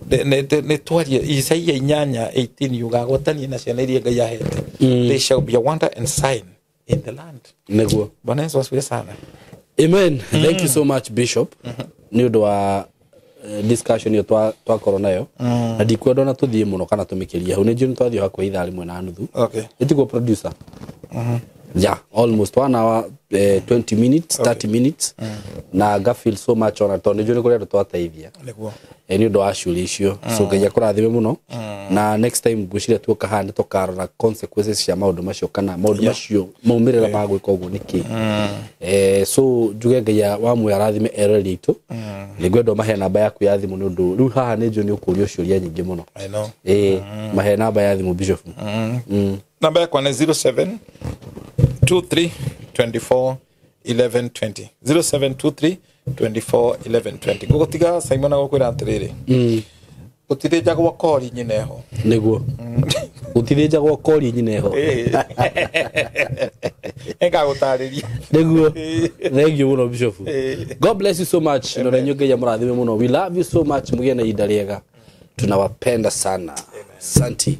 Nĩ twarie Isaia 8:18 ũgagwatania na ciana iria Ngai ahete. They shall be a wonder and sign in the land. Nĩguo. Bwana Yesu asifiwe sana. Amen. Thank you so much Bishop. Nĩ ũndũ wa discussion ĩyo twakorwo nayo. Na ndikwenda ona tũthiĩ mũno kana tũmĩkĩrie hau. Nĩ njũĩ nĩ twathiĩ hakuhĩ ithaa rĩmwe na nuthu. Okay. Ĩtiguo producer. Yeah, almost 1 hour 20 minutes, 30 minutes. Na nga feel so much ona tondũ nĩ njũĩ nĩ kũrĩ andũ twateithia. Nĩguo. Nĩ ũndũ wa ciũria icio. So Ngai akũrathime mũno. Na next time ngwĩciria tuoka haha nĩ tũkarora consequences cia maũndũ macio kana maũndũ macio maumĩrĩra ma gwĩka ũguo nĩ kĩ. So njuge Ngai wa muoyo arathime eroreri aitũ. Nĩ ngwenda ũmahe namba yaku ya thimũ nĩ ũndũ rĩu haha nĩ njũĩ nĩ ũkũrio ciũria nyingĩ mũno. I know. Mahe namba ya thimũ Bishop. Namba yakwa nĩ 07 23 24 11 20. 0723 24 11 20. Ngũgũtiga Simon agũkwĩra atĩrĩrĩ. Gũtithĩnjagwo kori nyineho. Nĩguo. Gũtithĩnjagwo kori nyineho. Nĩngagũtarĩria. Nĩguo. Thank you mũno Bishop. God bless you so much. Na inyuĩ Ngai amũrathime mũno. We love you so much. Mũgĩe na ihinda rĩega. Tunawapenda sana. Asante.